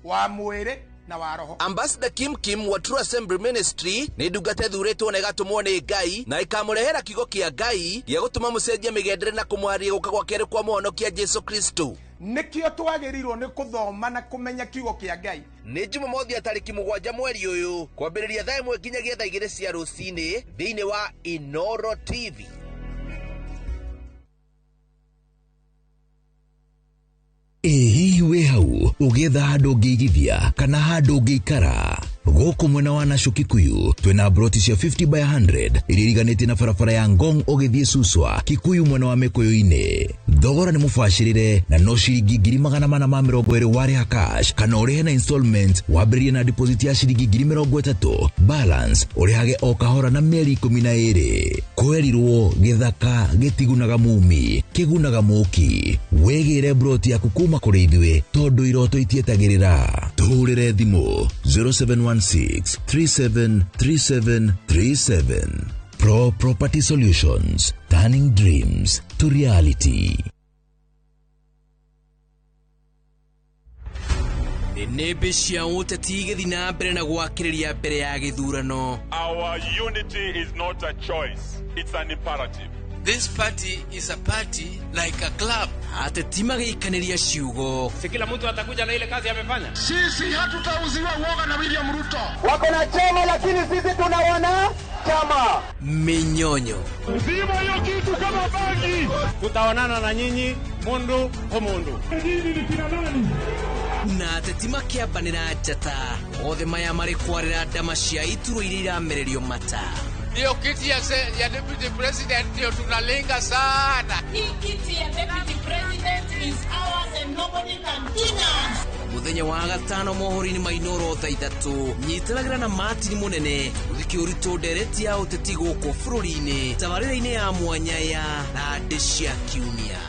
wa mwĩrĩ na wa roho. Ambassador Kim Kim wa True Assembly Ministry nĩ ndungata ĩthurĩtwo na ĩgatũmwo nĩ Ngai na ĩkamũrehera kiugo kĩa Ngai gĩa gũtũma mũcenjie mĩgendere na kũmũharia gũka gwa kerĩ kwa mũhonokia Jesu Kristo. Nĩkĩo twagĩrĩirwo nĩ kũthoma na kũmenya kiugo kĩa Ngai. Nĩ Jumamothi ya tariki 7 mweri ũyũ kwambĩrĩria thaa 1 nginyagia thaa 2 cia rũcinĩ thĩinĩ wa Inooro TV. Ĩ hihi wĩ hau ũgĩetha handũ ũngĩigithia kana handũ ũngĩikara? Gũkũ mwena wa Nashu Kikuyu twĩna broti cia 50 by 100 iria iriganĩtie na barabara ya Ngong ũgĩthiĩ Suswa Kikuyu mwena wa Mĩkũyũ-inĩ. Thogora nĩ mũbacĩrĩre na no ciringi 420,000 warĩha cash kana ũrĩhe na installment, wambĩrĩrie na deposit ya ciringi 30,000, balance ũrĩhage o kahora na mĩeri 12. Kwerirwo gĩthaka gĩtigunaga mumi, kĩgunaga mũki. Wĩgĩre broti yaku kuma kũrĩ ithuĩ tondũ iroto itietagĩrĩra. Tũhũrĩre thimũ 0716 373737. Pro Property Solutions, turning dreams to reality. Nĩmbĩ cia ũteti igĩthiĩ na mbere na gwakĩrĩria mbere ya gĩthurano. Our unity is not a choice, it's an imperative. This party is a party like a club. Ateti magĩikanĩria ciugo. Si kila mtu atakuja na ile kazi amefanya. Sisi hatutauziwa uoga na William Ruto. Wako na chama lakini sisi tunawana chama. Minyonyo. Zima hiyo kitu kama bangi. Tutaonana na nyinyi mundu kwa mundu. Nyinyi ni kina nani? Na ateti makĩambanĩra njata. Othe maya marĩ kwarĩra ndama cia iturwa iria iramererio mata. Hiyo kiti ya deputy president ndio tunalenga sana. Hii kiti ya deputy president is ours and nobody can deny us. Muthenya wa gatano mohoro-inĩ ma Inooro thaa 3 nyitanagĩra na Martin Mũnene ũthike ũritũ ndereti ya ũteti gũkũ bũrũri-inĩ tabarĩra-inĩ ya mwanya ya Thandĩ cia Kiumia.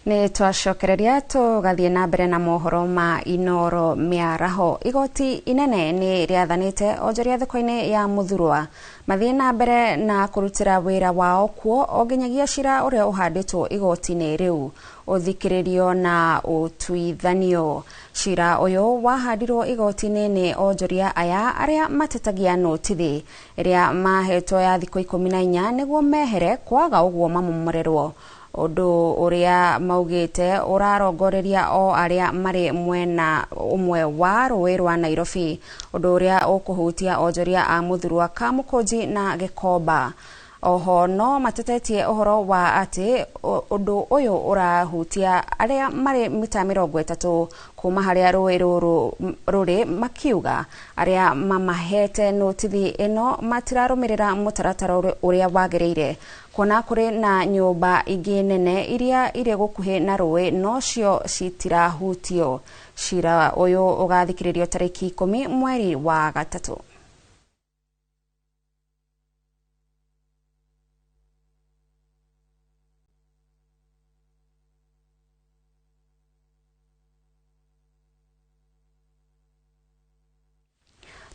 Nĩ twacokereria tũgathiĩ na mbere na mohoro ma Inooro mĩaraho. Igoti inene nĩ rĩathanĩte onjoria thoko-inĩ ya Muthurwa mathiĩ na mbere na kũrutĩra wĩra wao kuo o nginyagia cira ũrĩa ũhandĩtwo igoti-inĩ rĩu ũthikĩrĩrio na ũtuithanio. Cira ũyũ wahandirwo igoti-inĩ nĩ onjoria aya arĩa matetagia notithi ĩrĩa mahetwo ya thikũ 14 nĩguo mehere, kwaga ũguo mamomorerwo. Ũndũ ũrĩa maugĩte ũrarongoreria o arĩa marĩ mwena ũmwe wa rũĩ rwa Nairobi, ũndũ ũrĩa ũkũhutia onjoria a Muthurwa, Kamũkũnji na Gĩkomba. Oho no matetetie ũhoro wa atĩ ũndũ ũyũ ũrahutia arĩa marĩ mita 30 kuma harĩa rũĩ rũrũ rũrĩ, makiuga arĩa mamahete notithi ĩno matirarũmĩrĩra mũtaratara ũrĩa wagĩrĩire, kuona kũrĩ na nyũmba ingĩ nene iria irĩ gũkuhĩ na rũĩ nocio citirahutio. Cira ũyũ ũgathikĩrĩrio tarĩki 10 mweri wa 3.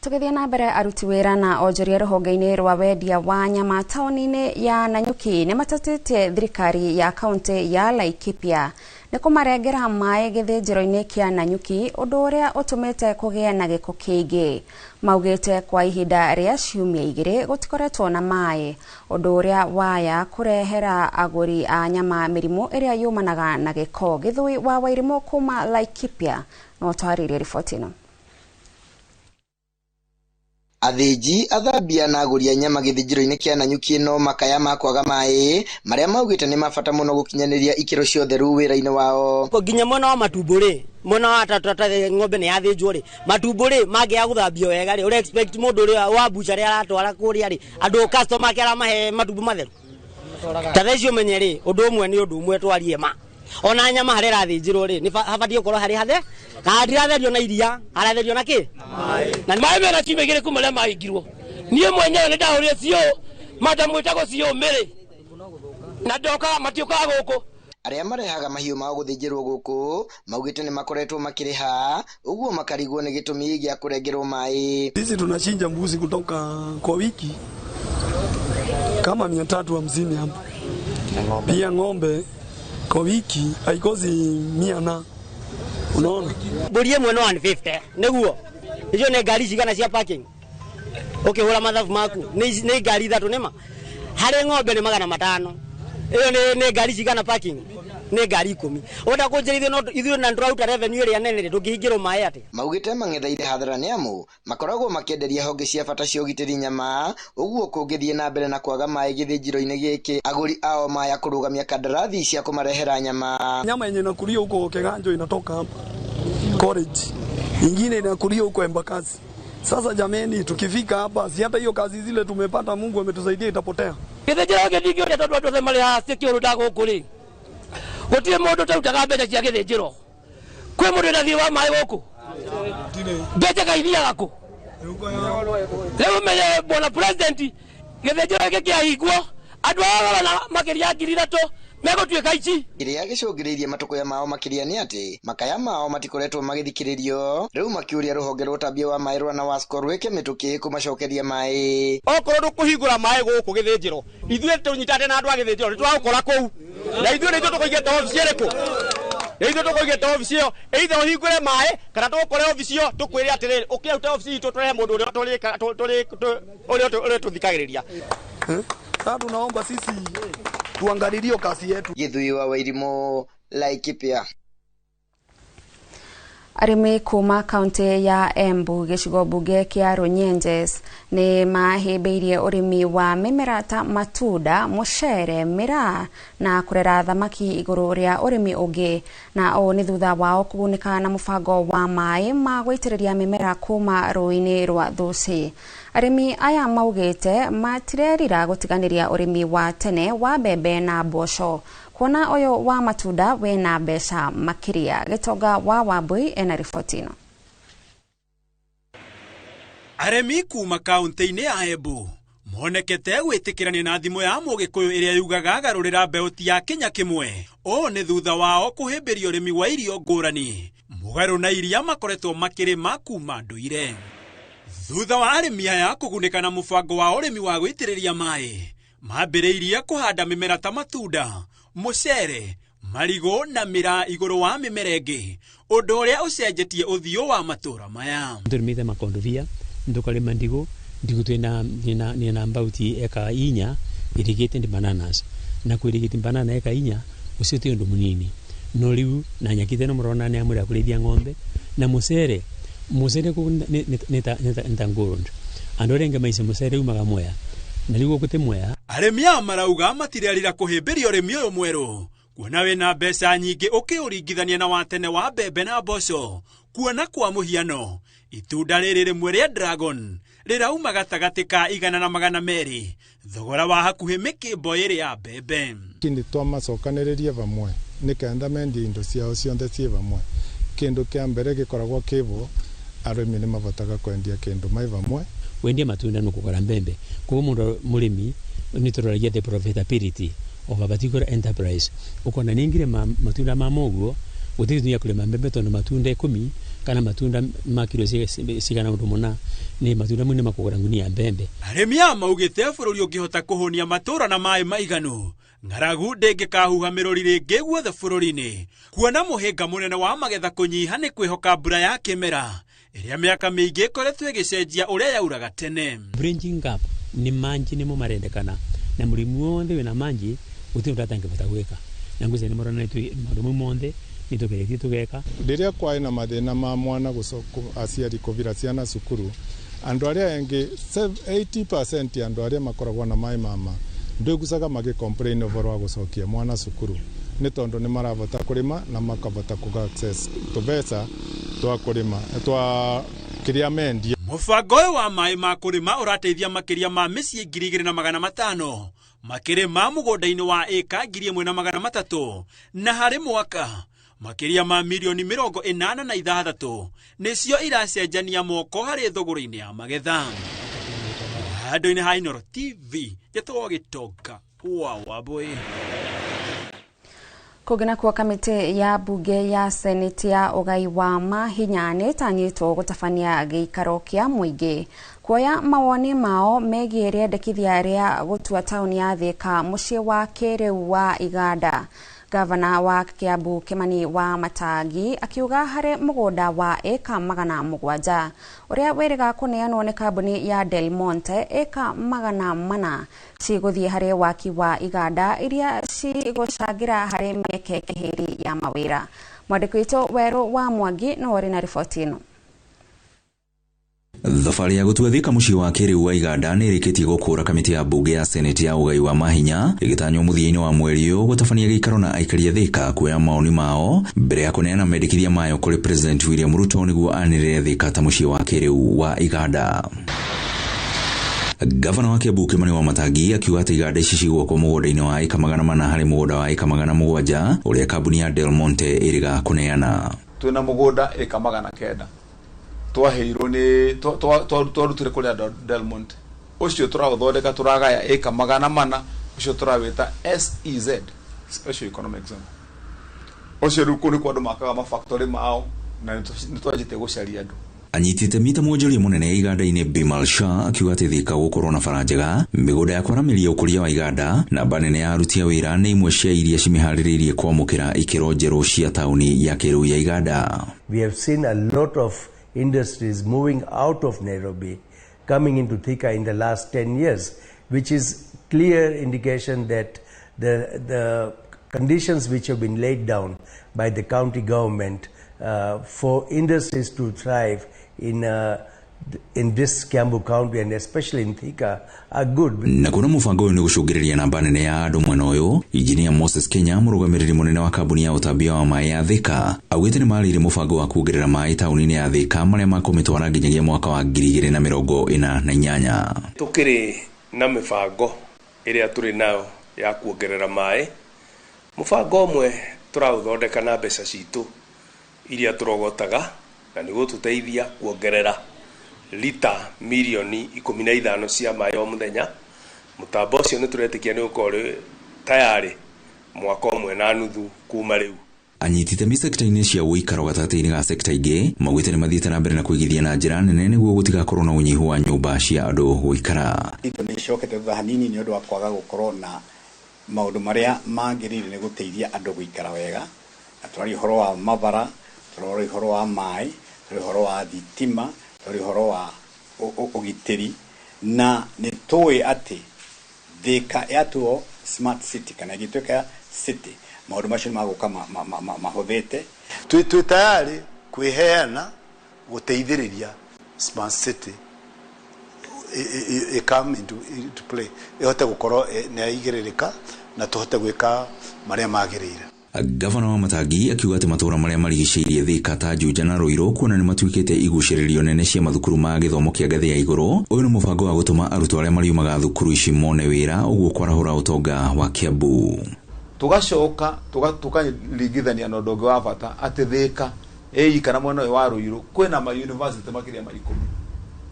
Tũgĩthiĩ na mbere, aruti wĩra na onjoria rũhonge-inĩ rwa wendia wa nyama taũni-inĩ ya Nanyuki nĩ matetete thirikari ya kaunti ya Laikipia nĩ kũmarengera maĩ gĩthĩnjĩro-inĩ kĩa Nanyuki, ũndũ ũrĩa ũtũmĩte kũgĩe na gĩko kĩingĩ. Maugĩte kwa ihinda rĩa ciumia 2 gũtikoretwo na maĩ, ũndũ ũrĩa waya kũrehera agũri a nyama mĩrimũ ĩrĩa yumanaga na gĩko. Gĩthũi wa Wairimũ kuma Laikipia no twarĩrie riboti ĩno. Athĩnji, athambia na agũri a nyama gĩthĩnjĩro-inĩ kĩa Nanyuki no makaya ma kwaga maĩ marĩa maugĩte nĩ mabata mũno gũkinyanĩria ikĩro cia ũtheru wĩra-inĩ wao. Nginya mwena wa matumbo rĩ, mwena wa tata ng'ombe nĩ yathĩnjwo rĩ, matumbo rĩ mangĩaga gũthambio wega rĩ, ũrĩa expect mũndũ ũrĩa wa bucharĩ aratwara kũrĩa rĩ, andũ customer ake aramahe matumbo matheru. Ta thaa icio ũmenye rĩ, ũndũ ũmwe nĩ ũndũ ũmwe twarie ma. Ona nyama harĩa ĩrathĩnjĩrwo rĩ, nĩ habatiĩ gũkorwo harĩ hathe, na hatiratherio na iria, haratherio na kĩ? Na maĩ mena ciumia 2 kuma rĩrĩa mahingirwo. Niĩ mwenyewe nĩ ndahũrire CO, madam wĩtagwo CO Mary, na ndokaga matiũkaga gũkũ. Arĩa marehaga mahiũ mao gũthĩnjĩrwo gũkũ maugĩte nĩ makoretwo makĩrĩha, ũguo makarigwo nĩ gĩtũmi gĩa kũrengerwo maĩ. Sisi tunachinja mbuzi kutoka kwa wiki kama 350 hapa. Pia ng'ombe kwa wiki haikosi 100 na unaona. Mbũri ĩmwe no 150 nĩguo. Icio nĩ ngari cigana cia parking? Ũkĩhũra mathabu maku nĩ ngari 3 nĩma. Harĩ ng'ombe nĩ 500. Ĩyo nĩ ngari cigana parking? Nĩ ngari 10. Ũrenda kũnjĩra no ithuĩ na ndũraruta revenue ĩrĩa nene rĩ, tũngĩhingĩrwo maĩ atĩa? Maugĩte mang'etheire hathara nĩ amu makoragwo makĩenderia honge cia bata cia ũgitĩri nyama, ũguo kũngĩthiĩ na mbere na kwaga maĩ gĩthĩnjĩro-inĩ gĩkĩ agũri ao maya kũrũgamia kandarathi cia kũmarehera nyama. Nyama yenye inakulio huko Keganjo inatoka hapa college, ingine inakulio huko Embakasi. Sasa jameni, tukifika hapa si hata hiyo kazi zile tumepata, Mungu ametusaidia, itapotea. Gĩthĩnjĩro gĩkĩ ndingĩũria tondũ andũ othe marĩ haha security gũkũ rĩ, gũtirĩ mũndũ ũtarutaga mbeca cia gĩthĩnjĩro. Kwĩ mũndũ wĩna thiirĩ wa maĩ gũkũ? Mbeca kaithiaga kũ? Rĩu ũmenye bwana president, gĩthĩnjĩro gĩkĩ kĩahingwo, andũ aya marona makĩria ya 3,000 megũtuĩka ici. Kĩrĩa gĩcũngĩrĩirie matũkũya mao makĩria nĩ atĩ makaya mao matikoretwo magĩthikĩrĩrio, rĩu makĩũria rũhonge rwa ũtambia wa maĩ rwa NAWASCO rwĩke mĩtũkĩ kũmacokeria maĩ. Okorwo ndũkũhingũra maĩ gũkũ gĩthĩnjĩro, ithuĩ tũnyitate na andũ a gĩthĩnjĩro nĩtũragũkora kũu, na ithuĩ nĩ ithuĩ tũkũigĩte obici ĩrĩkũ? Nĩ ithuĩ tũkũigĩte obici ĩyo, either ũhingũre maĩ kana tũgũkore obici ĩyo tũkwĩre atĩrĩrĩ, ũkĩrute obici itũ tũrehe mũndũ ũrĩa tũthikagĩrĩria. Sasa tunaomba sisi tuangalilie kazi yetu. Githui wa Wairimũ, Laikipia. Arĩmi kuma kaunti ya Embu gĩcigo mbunge kĩa Runyenjes nĩ mahĩmbĩirie ũrĩmi wa mĩmera ta matunda, mũcere, mĩraa na kũrera thamaki igũrũ rĩa ũrĩmi ũngĩ, na ũũ nĩ thutha wao kũgunĩka na mũbango wa maĩ ma gũitĩrĩria mĩmera kuma rũĩ-inĩ rwa Thũci. Arĩmi aya maugĩte matirerira gũtiganĩria ũrĩmi wa tene wa mbembe na mboco, kuona ũyũ wa matunda wĩna mbeca makĩria. Gĩtonga wa Wambui ena riboti ĩno. Arĩmi kuma kaunti-inĩ ya Embu monekete gwĩtĩkĩrania na thimũ ya mũgĩkũyũ ĩrĩa yugaga garũrĩra mbeũ ti ya kĩnya kĩmwe. Ũũ nĩ thutha wao kũhĩmbĩria ũrĩmi wa irio ngũrani mũgarũ na iria makoretwo makĩrĩma kuma ndũire. Thutha wa arĩmi aya kũgunĩka na mũbango wa ũrĩmi wa gũitĩrĩria maĩ, mambĩrĩirie kũhanda mĩmera ta matunda, mũcere, marigũ na mĩraa igũrũ wa mĩmera ĩngĩ, ũndũ ũrĩa ũcenjetie ũthiũ wa matũra maya. Tũrĩmĩte makondobia, tũkarĩma ndigũ, ndigũ twĩna about eka 4 irrigate bananas, na kũ-irrigate banana eka 4 ũcio ti ũndũ mũnini. No rĩu na nyaki teno mũrona nĩ amũrĩa kũrĩithia ng'ombe na mũcere, mũcere kũu nĩ ta gold. Andũ arĩa aingĩ maici mũcere umaga Mwea. Na rĩu gũkũ ti Mwea. Arĩmi aya marauga matirerira kũhĩmbĩria ũrĩmi ũyũ mwerũ kuona wĩna mbeca nyingĩ ũkĩũringithania na wa tene wa mbembe na mboco. Kuona kwa mũhiano itunda rĩrĩ rĩmwe rĩa dragon rĩrauma gatagatĩ ka 100 na 200, thogora wa hakuhĩ mĩkĩmbo ĩrĩ ya mbembe. Kindi twamacokanĩrĩrie vamwe nĩ kenda mendie indo ciao cionthe ciĩ vamwe. Kĩndũ kĩa mbere gĩkoragwo kĩvo, arĩmi nĩ mavotaga kwendia kĩndũ mai vamwe. Wendia matunda nukugora mbembe. Koguo mundu murimi nituroragia the profitability of a particular enterprise. Ukona ningire matunda ma moguo gutiri tunya kurima mbembe, tondu matunda 10 kana matunda ma kilo cigana undu muna ni matunda mu ni makugura ngunia ya mbembe. Arĩmi aya maugĩte bũrũri ũngĩhota kũhũnia matũra na maĩ maiganu, ng'aragu ndĩngĩkahuha mĩrũri rĩngĩ guothe bũrũri-inĩ, kuona mũhĩnga mũnene wa magetha kũnyiha nĩ kwĩhoka mbura ya kĩmera ĩrĩa mĩaka mĩingĩ ĩkoretwo ĩgĩcenjia ũrĩa yauraga tene. Bridging gap ni manji nimo marendekana na mũrĩmi wothe wĩna manji gũtirĩ ũndũ atangĩbota gwĩka, na ngwĩciria nĩ marona maũndũ mau monthe nĩ tũgeretie tũgeka. Rĩrĩa kwaĩ na mathĩna ma mwana aciari kũvira ciana cukuru, andũ arĩa engĩ 80% ya andũ arĩa makoragwo na maĩ mama ndwĩgucaga magĩ complain ũhoro wa gũcokia mwana cukuru, nĩ tondũ nĩ maravota kũrĩma na makavota kũga access tũbeca twa kũrĩma twa kĩrĩa mendia. Mũbango ũyũ wa maĩ ma kũrĩma ũrateithia makĩria ma mĩciĩ 2500 makĩrĩma mũgũnda-inĩ wa ĩka 1300, na harĩ mwaka makĩria ma mirioni 86 nĩcio iracenjania moko harĩ thũgũrĩ-inĩ ya magetha. Handũ-inĩ ha Inooro TV, njĩtagwo Gĩtonga wa Wambũi. Kũngĩ nakuo, kamĩtĩ ya mbunge ya seneti ya ũgai wa mahinya nĩ ĩtanyĩtwo gũtabania gĩikaro kĩa mũingĩ kuoya mawoni mao megiĩ rĩendekithia rĩa gũtua taũni ya Thika mũciĩ wa kĩrĩu wa iganda. Gavana wa Kiambu Kimani wa Matangi akiuga harĩ mũgũnda wa ĩka 700 ũrĩa wĩrĩga kũneanwo nĩ kambuni ya Del Monte, ĩka 400 cigũthiĩ harĩ waki wa iganda iria cigũcangĩra harĩ mĩeke kĩhĩri ya mawĩra. Mwandĩki witũ Werũ wa Mwangi no ũrĩ na riboti ĩno. Thabarĩ ya gũtua Thika mũciĩ wa kĩrĩu wa iganda nĩ ĩrĩkĩtie gũkũra kamĩtĩ ya mbunge ya seneti ya ũgai wa mahinya ĩgĩtanywo mũthia-inĩ wa mweri ũyũ gũtabania gĩikaro na aikari a Thika kuoya maoni mao mbere ya kũneana mendekithia mayo kũrĩ President William Ruto nĩguo anĩrĩre Thika ta mũciĩ wa kĩrĩu wa iganda. Gavana wa Kiambu Kimani wa Matangi akiuga atĩ iganda ici cigwakwo mũgũnda-inĩ wa ĩka 400 harĩ mũgũnda wa ĩka 700 ũrĩa kambuni ya Del Monte ĩrĩga kũneana. Twĩna mũgũnda ĩka 900 twaheirwo nĩ twarutire kũrĩ Del Monte, ũcio tũraũthondeka, tũragaya ĩka 400, ũcio tũrawĩta SEZ, Special Economic Zone. Ũcio rĩu kũu nĩkuo andũ makaga mafactory mao na nĩ twanjĩtie gũcaria andũ. Anyiti itemi ta mwonjoria mũnene iganda-inĩ Bimal Shah akiuga atĩ Thika gũkorwo na bara njega, mĩgũnda ya kwaramĩria ũkũria wa iganda, namba nene ya aruti a wĩra nĩ imwe cia iria cimĩharĩrĩirie kwamũkĩra ikĩro njerũ cia taũni ya kĩrĩu ya iganda. We have seen a lot of industries moving out of Nairobi, coming into Thika in the last 10 years, which is clear indication that the conditions which have been laid down by the county government for industries to thrive in this Kiambu County and especially in Thika are good. Na kuona mũbango ũyũ nĩ gũcũngĩrĩria namba nene ya andũ mwena ũyũ, Injinia Moses Kenya, mũrũgamĩrĩri mũnene wa kambuni ya ũtambia wa maĩ ya Thika, augĩte nĩ marĩire mũbango wa kuongerera maĩ taũni-inĩ ya Thika marĩa makũmĩtwara nginyagia mwaka wa 2048. Tukĩrĩ na mĩbango ĩrĩa tũrĩ nayo ya kuongerera maĩ. Mũbango ũmwe tũraũthondeka na mbeca citũ iria tũrogotaga na nĩ gũtũteithia kuongerera lita mirioni 15 cia maĩ o mũthenya. Mũtambo ũcio nĩ tũretĩkia nĩ ũkorwo ũrĩ tayarĩ mwaka 1.5 kuma rĩu. Anyiti itemi sekta-inĩ cia ũikaro gatagatĩ-inĩ ga sekta ingĩ maugĩte nĩ mathiĩte na mbere na kũigithia na njĩra nene nĩguo gũtigakorwo na ũnyihu wa nyũmba cia andũ gũikara. Indo nĩ icokete thutha hanini nĩ ũndũ wa kwaga gũkorwo na maũndũ marĩa magĩrĩire nĩ gũteithia andũ gũikara wega, na tũraria ũhoro wa mabara, tũraria ũhoro wa maĩ, tũraria ũhoro wa thitima, tũraria ũhoro wa ũgitĩri, na nĩ tũĩ atĩ Thika yatuo smart city kana ĩgĩtuĩka city, maũndũ macio nĩ magũka mahũthĩte. Twĩ tayari kwĩheana gũteithĩrĩria smart city ĩ come into play, ĩhote gũkorwo nĩ yaigĩrĩrĩka na tũhote gwĩka marĩa magĩrĩire. Gavana wa Matangi akiuga atĩ matũũra marĩa marigicĩirie Thika ta Juja na Ruiru kuona nĩ matuĩkĩte igucĩrĩrio nene cia mathukuru ma gĩthomo kĩa ngathĩ ya igũrũ. Ũyũ nĩ mũbango wa gũtũma arutwo arĩa mariumaga thukuru ici mone wĩra, ũguo kwarahũra ũtonga wa Kiambu. Tugacoka tukaringithania na ũndũ ũngĩ wa bata atĩ Thika ĩĩ kana mwena ũyũ wa Ruiru kwĩna ma university makĩria ma 10,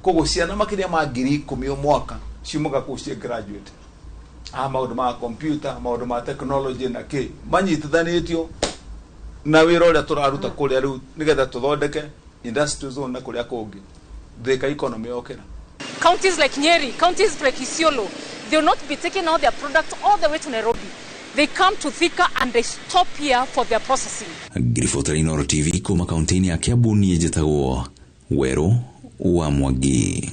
koguo ciana makĩria ma 10,000 o mwaka ciumaga kũu ciĩ graduate a maũndũ ma computer, maũndũ ma technology na kĩ manyitithanĩtio na wĩra ũrĩa tũraruta kũrĩa rĩu nĩgetha tũthondeke industrial zone na kũrĩa kũngĩ Thika economy yokĩra. Counties like Nyeri, counties like Isiolo, they will not be taking all their products all the way to Nairobi. They come to Thika and they stop here for their processing. Ngiribota Inooro TV kuma kaunti-inĩ ya Kiambu, niĩ njĩtagwo Werũ wa Mwangi.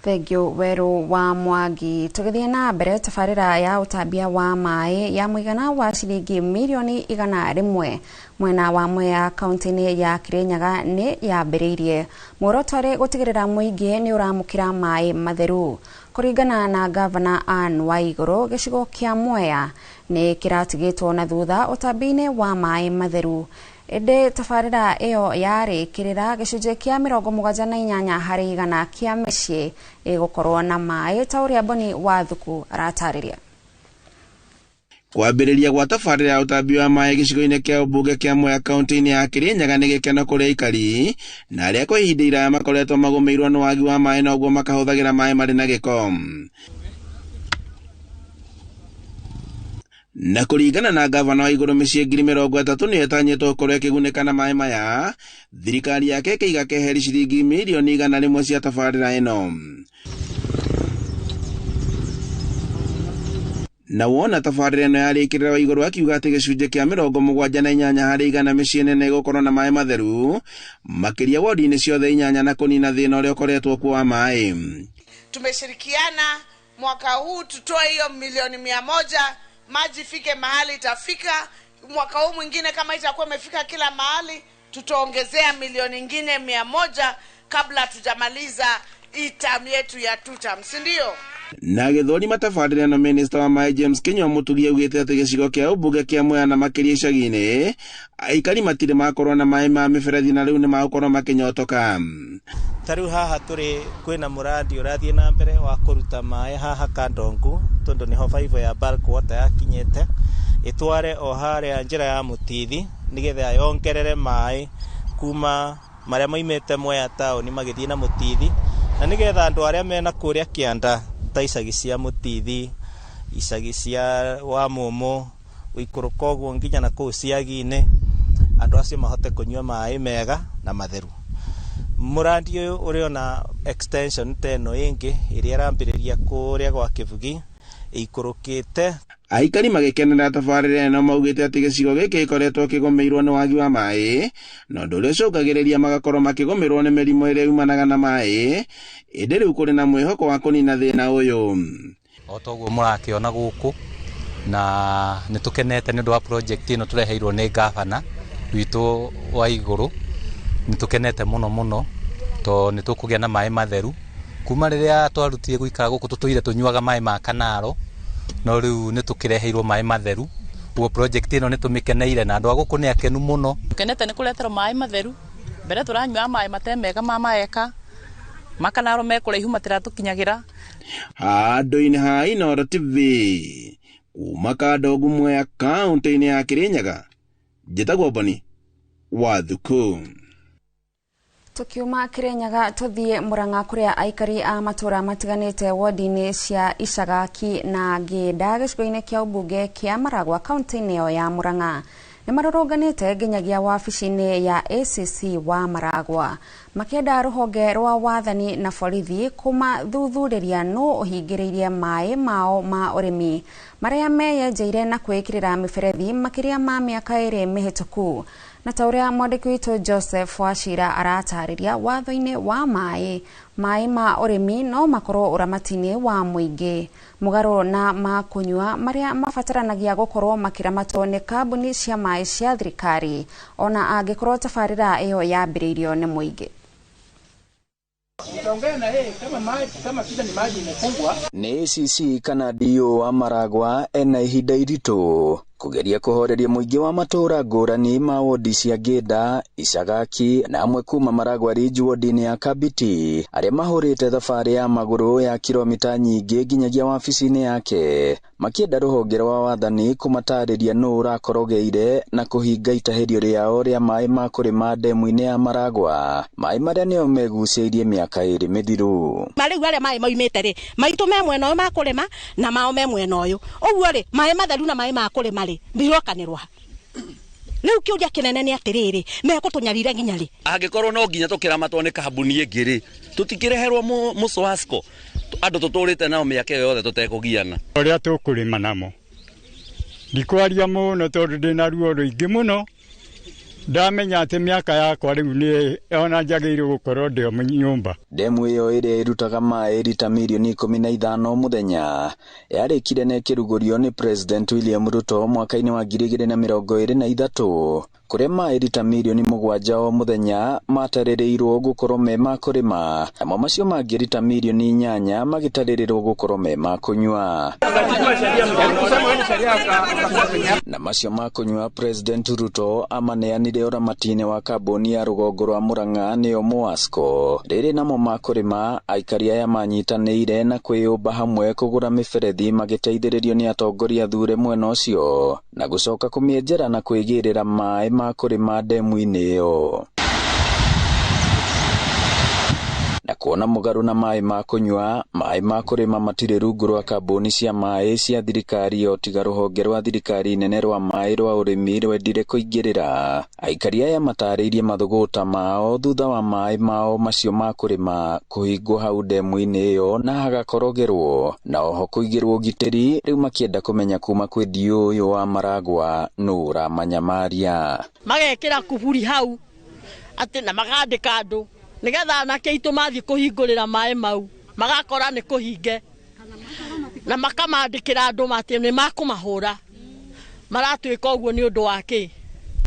Thengiũ Werũ wa Mwangi. Tũgĩthiĩ na mbere, tabarĩra ya ũtambia wa maĩ ya mũigana wa ciringi mirioni 100 mwena wa Mwea kaunti-inĩ ya Kirinyaga nĩ yambĩrĩirie. Muoroto ũrĩ gũtigĩrĩra mũingĩ nĩ ũramũkĩra maĩ matheru. Kũringana na Gavana Anne Waigũrũ, gĩcigo kĩa Mwea nĩ kĩratigĩtwo na thutha ũtambia-inĩ wa maĩ matheru. Ĩndĩ tabarĩra ĩyo yarĩkĩrĩra gĩcunjĩ kĩa 78 harĩ igana kĩa mĩciĩ ĩgũkorwo na maĩ, ta ũrĩa Boni Wathuku aratarĩria. Kwambĩrĩria gwa tabarĩra ya ũtambi wa maĩ gĩcigo-inĩ kĩa ũmbunge kĩa Mwea kaunti-inĩ ya Kirinyaga nĩ gĩkeno kũrĩ aikari na arĩa kwa ihinda iraya makoretwo magũmĩirwo nĩ wagi wa maĩ, noguo makahũthagĩra maĩ marĩ na gĩko. Na kũringana na gavana wa igũrũ, mĩciĩ 30,000 nĩyo ĩtanyĩtwo gũkorwo ĩkĩgunĩka na maĩ maya, thirikari yake ĩkĩiga keheri ciringi mirioni 100 cia tabarĩra ĩno. Na wona tabarĩra ĩno yarĩkĩrĩra, wa igũrũ akiuga atĩ gĩcunjĩ kĩa 78 harĩ igana mĩciĩ nene ĩgũkorwo na maĩ matheru makĩria wodi-inĩ ciothe 8 na kũnina thĩna ũrĩa ũkoretwo kuo wa maĩ. Tumeshirikiana mwaka huu tutoe hiyo milioni 100, maji ifike mahali itafika. Mwaka huu mwingine kama itakuwa imefika kila mahali, tutaongezea milioni nyingine 100 kabla tujamaliza hii term yetu ya 2 term, si ndio? Na gĩthũri matabarĩra na minista wa maĩ James Kinyua Mũtugi augĩte atĩ gĩcigo kĩa ũmbunge kĩa Mwea na makĩria icagi-inĩ aikari matirĩ makorwo na maĩ ma mĩberethi na rĩu nĩ magũkorwo makĩnyotoka. Ta rĩu haha tũrĩ kwĩna mũrandi ũrathiĩ na mbere wa kũruta maĩ haha Kandongu, tondũ nĩho baibũ ya bulk water yakinyĩte, ĩtware o harĩa njĩra ya Mũtithi nĩgetha yongerere maĩ kuma marĩa maimĩte Mwea taũni magĩthiĩ na Mũtithi, na nĩgetha andũ arĩa mena kũrĩa kĩanda ta icagi cia Mũtithi, icagi cia Wamũmũ, ũikũrũka ũguo nginya na kũu ciagi-inĩ, andũ acio mahote kũnyua maĩ mega na matheru. Mũrandi ũyũ ũrĩ ona extension ta ĩno ĩngĩ ĩrĩa ĩrambĩrĩria kũrĩa gwa Kĩbugi ĩikũrũkĩte. Aikari magĩkenera tabarĩra ĩno maugĩte atĩ gĩcigo gĩkĩ gĩkoretwo kĩgũmĩirwo nĩ wagi wa maĩ, na ũndũ ũrĩa ũcũngagĩrĩria magakorwo makĩgũmĩrwo nĩ mĩrimũ ĩrĩa yumanaga na maĩ, ĩndĩ rĩu kũrĩ na mwĩhoko wa kũnina thĩna ũyũ. O ta ũguo mũrakĩona gũkũ, na nĩ tũkenete nĩ ũndũ wa project ĩno tũreheirwo nĩ gavana witũ wa igũrũ. Nĩ tũkenete mũno mũno tondũ nĩ tũkũgĩa na maĩ matheru. Kuma rĩrĩa twarutire gũikara gũkũ tũtũire tũnyuaga maĩ ma kanaro, no rĩu nĩ tũkĩreheirwo maĩ matheru. Ũguo project ĩno nĩ tũmĩkeneire na andũ a gũkũ nĩ akenu mũno. Tũkenete nĩ kũreterwo maĩ matheru. Mbere tũranyuaga maĩ mate mega ma maeka, makanaro me kũraihu matiratũkinyagĩra. Handũ-inĩ ha Inooro TV kuma Kandongu Mwea kaunti-inĩ ya Kirinyaga, njĩtagwo Boni Wathuku. Tukiuma Kirinyaga tuthie Murang'a kuria aikari a matura matiganite wodi-inĩ cia Icagaki na Ngĩnda gĩcigo-inĩ kĩa ũmbunge kĩa Maragwa kaunti-inĩ ĩyo ya Murang'a nĩ marũrũnganĩte nginyagia wabici-inĩ ya ACC wa Maragwa makĩenda rũhonge rwa wathani na borithi kũmathuthurĩria nũ ũhingĩrĩirie maĩ mao ma ũrĩmi marĩa meyenjeire na kwĩĩkĩrĩra mĩberethi makĩria ma mĩaka 2 mĩhĩtũku. Na ta ũrĩa mwandĩki witũ Joseph Wachira aratarĩria, watho-inĩ wa maĩ ma ũrĩmi no makorwo ũramati-inĩ wa mũingĩ mũgarũ na ma kũnyua marĩa mabataranagia gũkorwo makĩramatwo nĩ kambuni cia maĩ cia thirikari ona angĩkorwo tabarĩra ĩyo yambĩrĩirio nĩ mũingĩ. Utaongea na yeye kama maji, kama shida ni maji imefungwa. Nĩ ACC kana DO wa Maragwa ena ihinda iritũ kugeria kuhoreria mũingĩ wa matũũra ngũrani ma wodi cia Ngĩnda, Icagaki na amwe kuma Maragwa Ridge wodi-inĩ ya Kabiti arĩa mahũrĩte thabarĩ ya magũrũ ya kilomita nyingĩ nginyagia wabici-inĩ yake makĩenda rũhonge rwa wathani kũmatarĩria nũ ũrakorogeire na kũhinga itahĩrio rĩao rĩa maĩ ma kũrĩma ndemu-inĩ ya Maragwa, maĩ marĩa nĩo megucĩirie mĩaka 2 mĩthiru. Marĩu arĩa maĩ maumĩte rĩ maitũ me mwena ũyũ ma kũrĩma na mao me mwena ũyũ, ũguo rĩ maĩ matheru na maĩ ma kũrĩma rĩ birokanĩrwa. Rĩu kĩũria kĩnene nĩ atĩrĩrĩ, mekũtũnyarira nginya rĩ? Angĩkorwo no nginya tũkĩramatwo nĩ kambuni ĩngĩ rĩ, tũtikĩreherwo Mũswasco andũ tũtũrĩte nao mĩaka ĩyo yothe tũtekũgiana. Ũrĩa tũkũrĩma namo ndikwaria mũno tondũ ndĩna ruo rũingĩ mũno, ndamenya atĩ mĩaka yakwa rĩu nĩ ona njagĩrĩirwo gũkorwo ndĩ nyũmba. Ndemu ĩyo ĩrĩa ĩrutaga maĩ rita mirioni 15 mũthenya yarĩkire na ĩkĩrugũrio nĩ President William Ruto mwaka-inĩ wa 2023 kũrĩa maĩ rita mirioni 7 o mũthenya matarĩrĩirwo gũkorwo me ma kũrĩma, namo macio mangĩ rita mirioni 8 magĩtarĩrĩrwo gũkorwo me ma kũnyua. Na macio ma kũnyua President Ruto amaneanire ũramati-inĩ wa kambuni ya rũgongo rwa Murang'a nĩyo Moasco. Rĩrĩ namo ma kũrĩma aikari aya manyitanĩire na kwĩyũmba hamwe kũgũra mĩberethi magĩteithĩrĩrio nĩ atongoria thure mwena ũcio na gũcoka kũmĩenjera na kwĩgĩrĩra maĩ ma kũrĩma ndemu-inĩ ĩyo. Na kuona mũgarũ na maĩ ma kũnyua, maĩ ma kũrĩma matirĩ rungu rwa kambuni cia maĩ cia thirikari o tiga rũhonge rwa thirikari nene rwa maĩ rwa ũrĩmi rwendire kũingĩrĩra. Aikari aya matarĩirie mathũgũta mao thutha wa maĩ mao macio ma kũrĩma kũhingwo hau ndemu-inĩ ĩyo na hagakorogerwo na oho kũigĩrwo ũgitĩri, rĩu makĩenda kũmenya kuma kwĩ DO ũyũ wa Maragwa nũ ũramanyamaria. Magekĩra kuburi hau atĩ na magandĩka andũ nigetha anake aitũ mathiĩ kũhingũrĩra maĩ mau magakora nĩ kũhinge na makamandĩkĩra andũ atĩ nĩ makũmahũra maratuĩka ũguo nĩ ũndũ wa kĩ.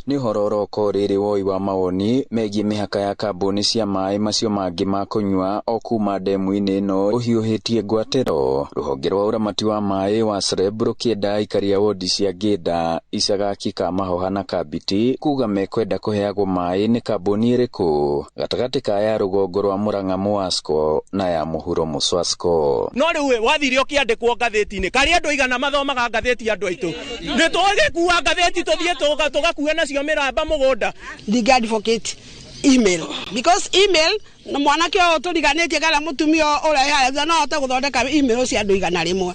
Nĩ ũhoro ũroka rĩrĩ woi wa mawoni megiĩ mĩhaka ya kambuni cia maĩ macio mangĩ ma kũnyua o kuma ndemu-inĩ ĩno ũhiũhĩtie ngwatĩro. Rũhonge rwa ũramati wa maĩ wa SREB rũkĩenda aikari a wodi cia Ngĩnda, Icagaki, Kamahoha na Kabiti kuga mekwenda kũheagwo maĩ nĩ kambuni ĩrĩkũ gatagatĩ ka ya rũgongo rwa Murang'a Moasco na ya mũhuro Mũswasco. No rĩu wathire ũkĩandĩkwo ngathĩti-inĩ karĩ andũ igana mathomaga ngathĩti andũ aitũ nĩ tũgĩkua ngathĩti tũthiĩ tũgakue nacio miramba mugunda. Ndingi advocate email because email na mwanake ũyũ tũriganĩtie kana mũtumia ũrĩa harĩa no ahote gũthondeka email cia andũ 100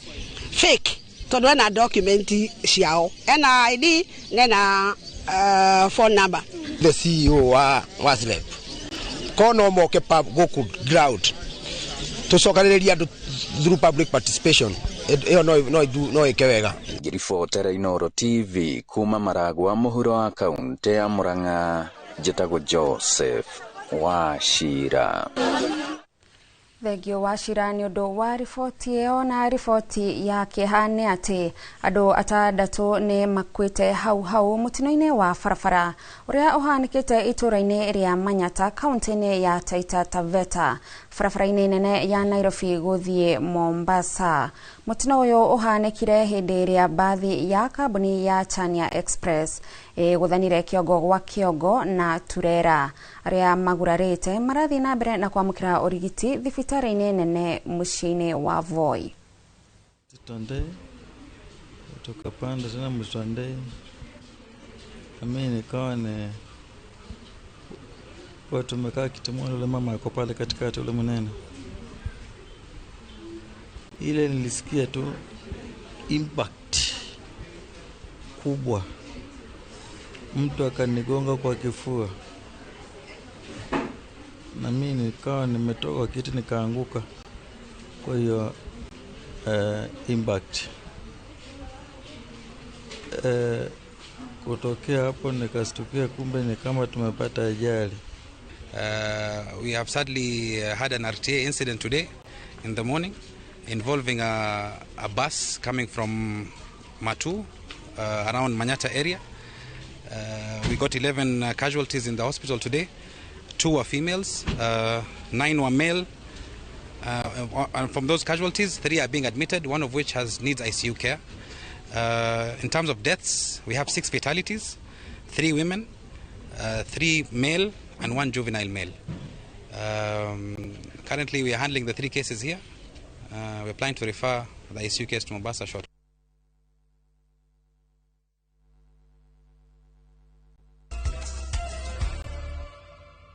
fake tondũ ena document ciao, ena ID na ena phone number. The CEO wa SREB ko no moke gũkũ ground tũcokanĩrĩrie andũ through public participation ĩyo no ĩke wega. Ngĩribotera Inooro TV kuma Maragwa mũhuro wa kaunti ya Murang'a, njĩtagwo Joseph Wachira. Thengio Wachira nĩ ũndũ wa riboti ĩyo. Na riboti ya kĩeha nĩ atĩ andũ 6 nĩ makuĩte hau hau mũtino-inĩ wa barabara ũrĩa ũhanĩkĩte itũũra-inĩ rĩa Manyata kaunti-inĩ ya Taita Taveta barabara-inĩ nene ya Nairobi gũthiĩ Mombasa. Mũtino ũyũ ũhanĩkire hĩndĩ ĩrĩa mbathi ya kambuni ya Chania Express ĩgũthanire kĩongo gwa kĩongo na turera. Arĩa magurarĩte marathiĩ na mbere na kwamũkĩra ũrigiti thibitarĩ-inĩ nene mũciĩ-inĩ wa Voi. Mtandei tukapanda tena Mtandei, mimi nikawa ni watu tumekaa kiti moja, yule mama ako pale katikati, yule mnene. Ile nilisikia tu impact kubwa, mtu akanigonga kwa kifua na mimi nikawa nimetoka kiti nikaanguka. Kwa hiyo impact kutokea hapo nikastukia kumbe ni kama tumepata ajali. We have sadly had an RTA incident today in the morning involving a bus coming from Matu around Manyata area. We got 11 casualties in the hospital today. 2 were females, 9 were male. And from those casualties, 3 are being admitted, one of which needs ICU care. In terms of deaths, we have 6 fatalities, 3 women, 3 male, and 1 juvenile male. Currently, we are handling the 3 cases here. We are planning to refer the ICU case to Mombasa shortly.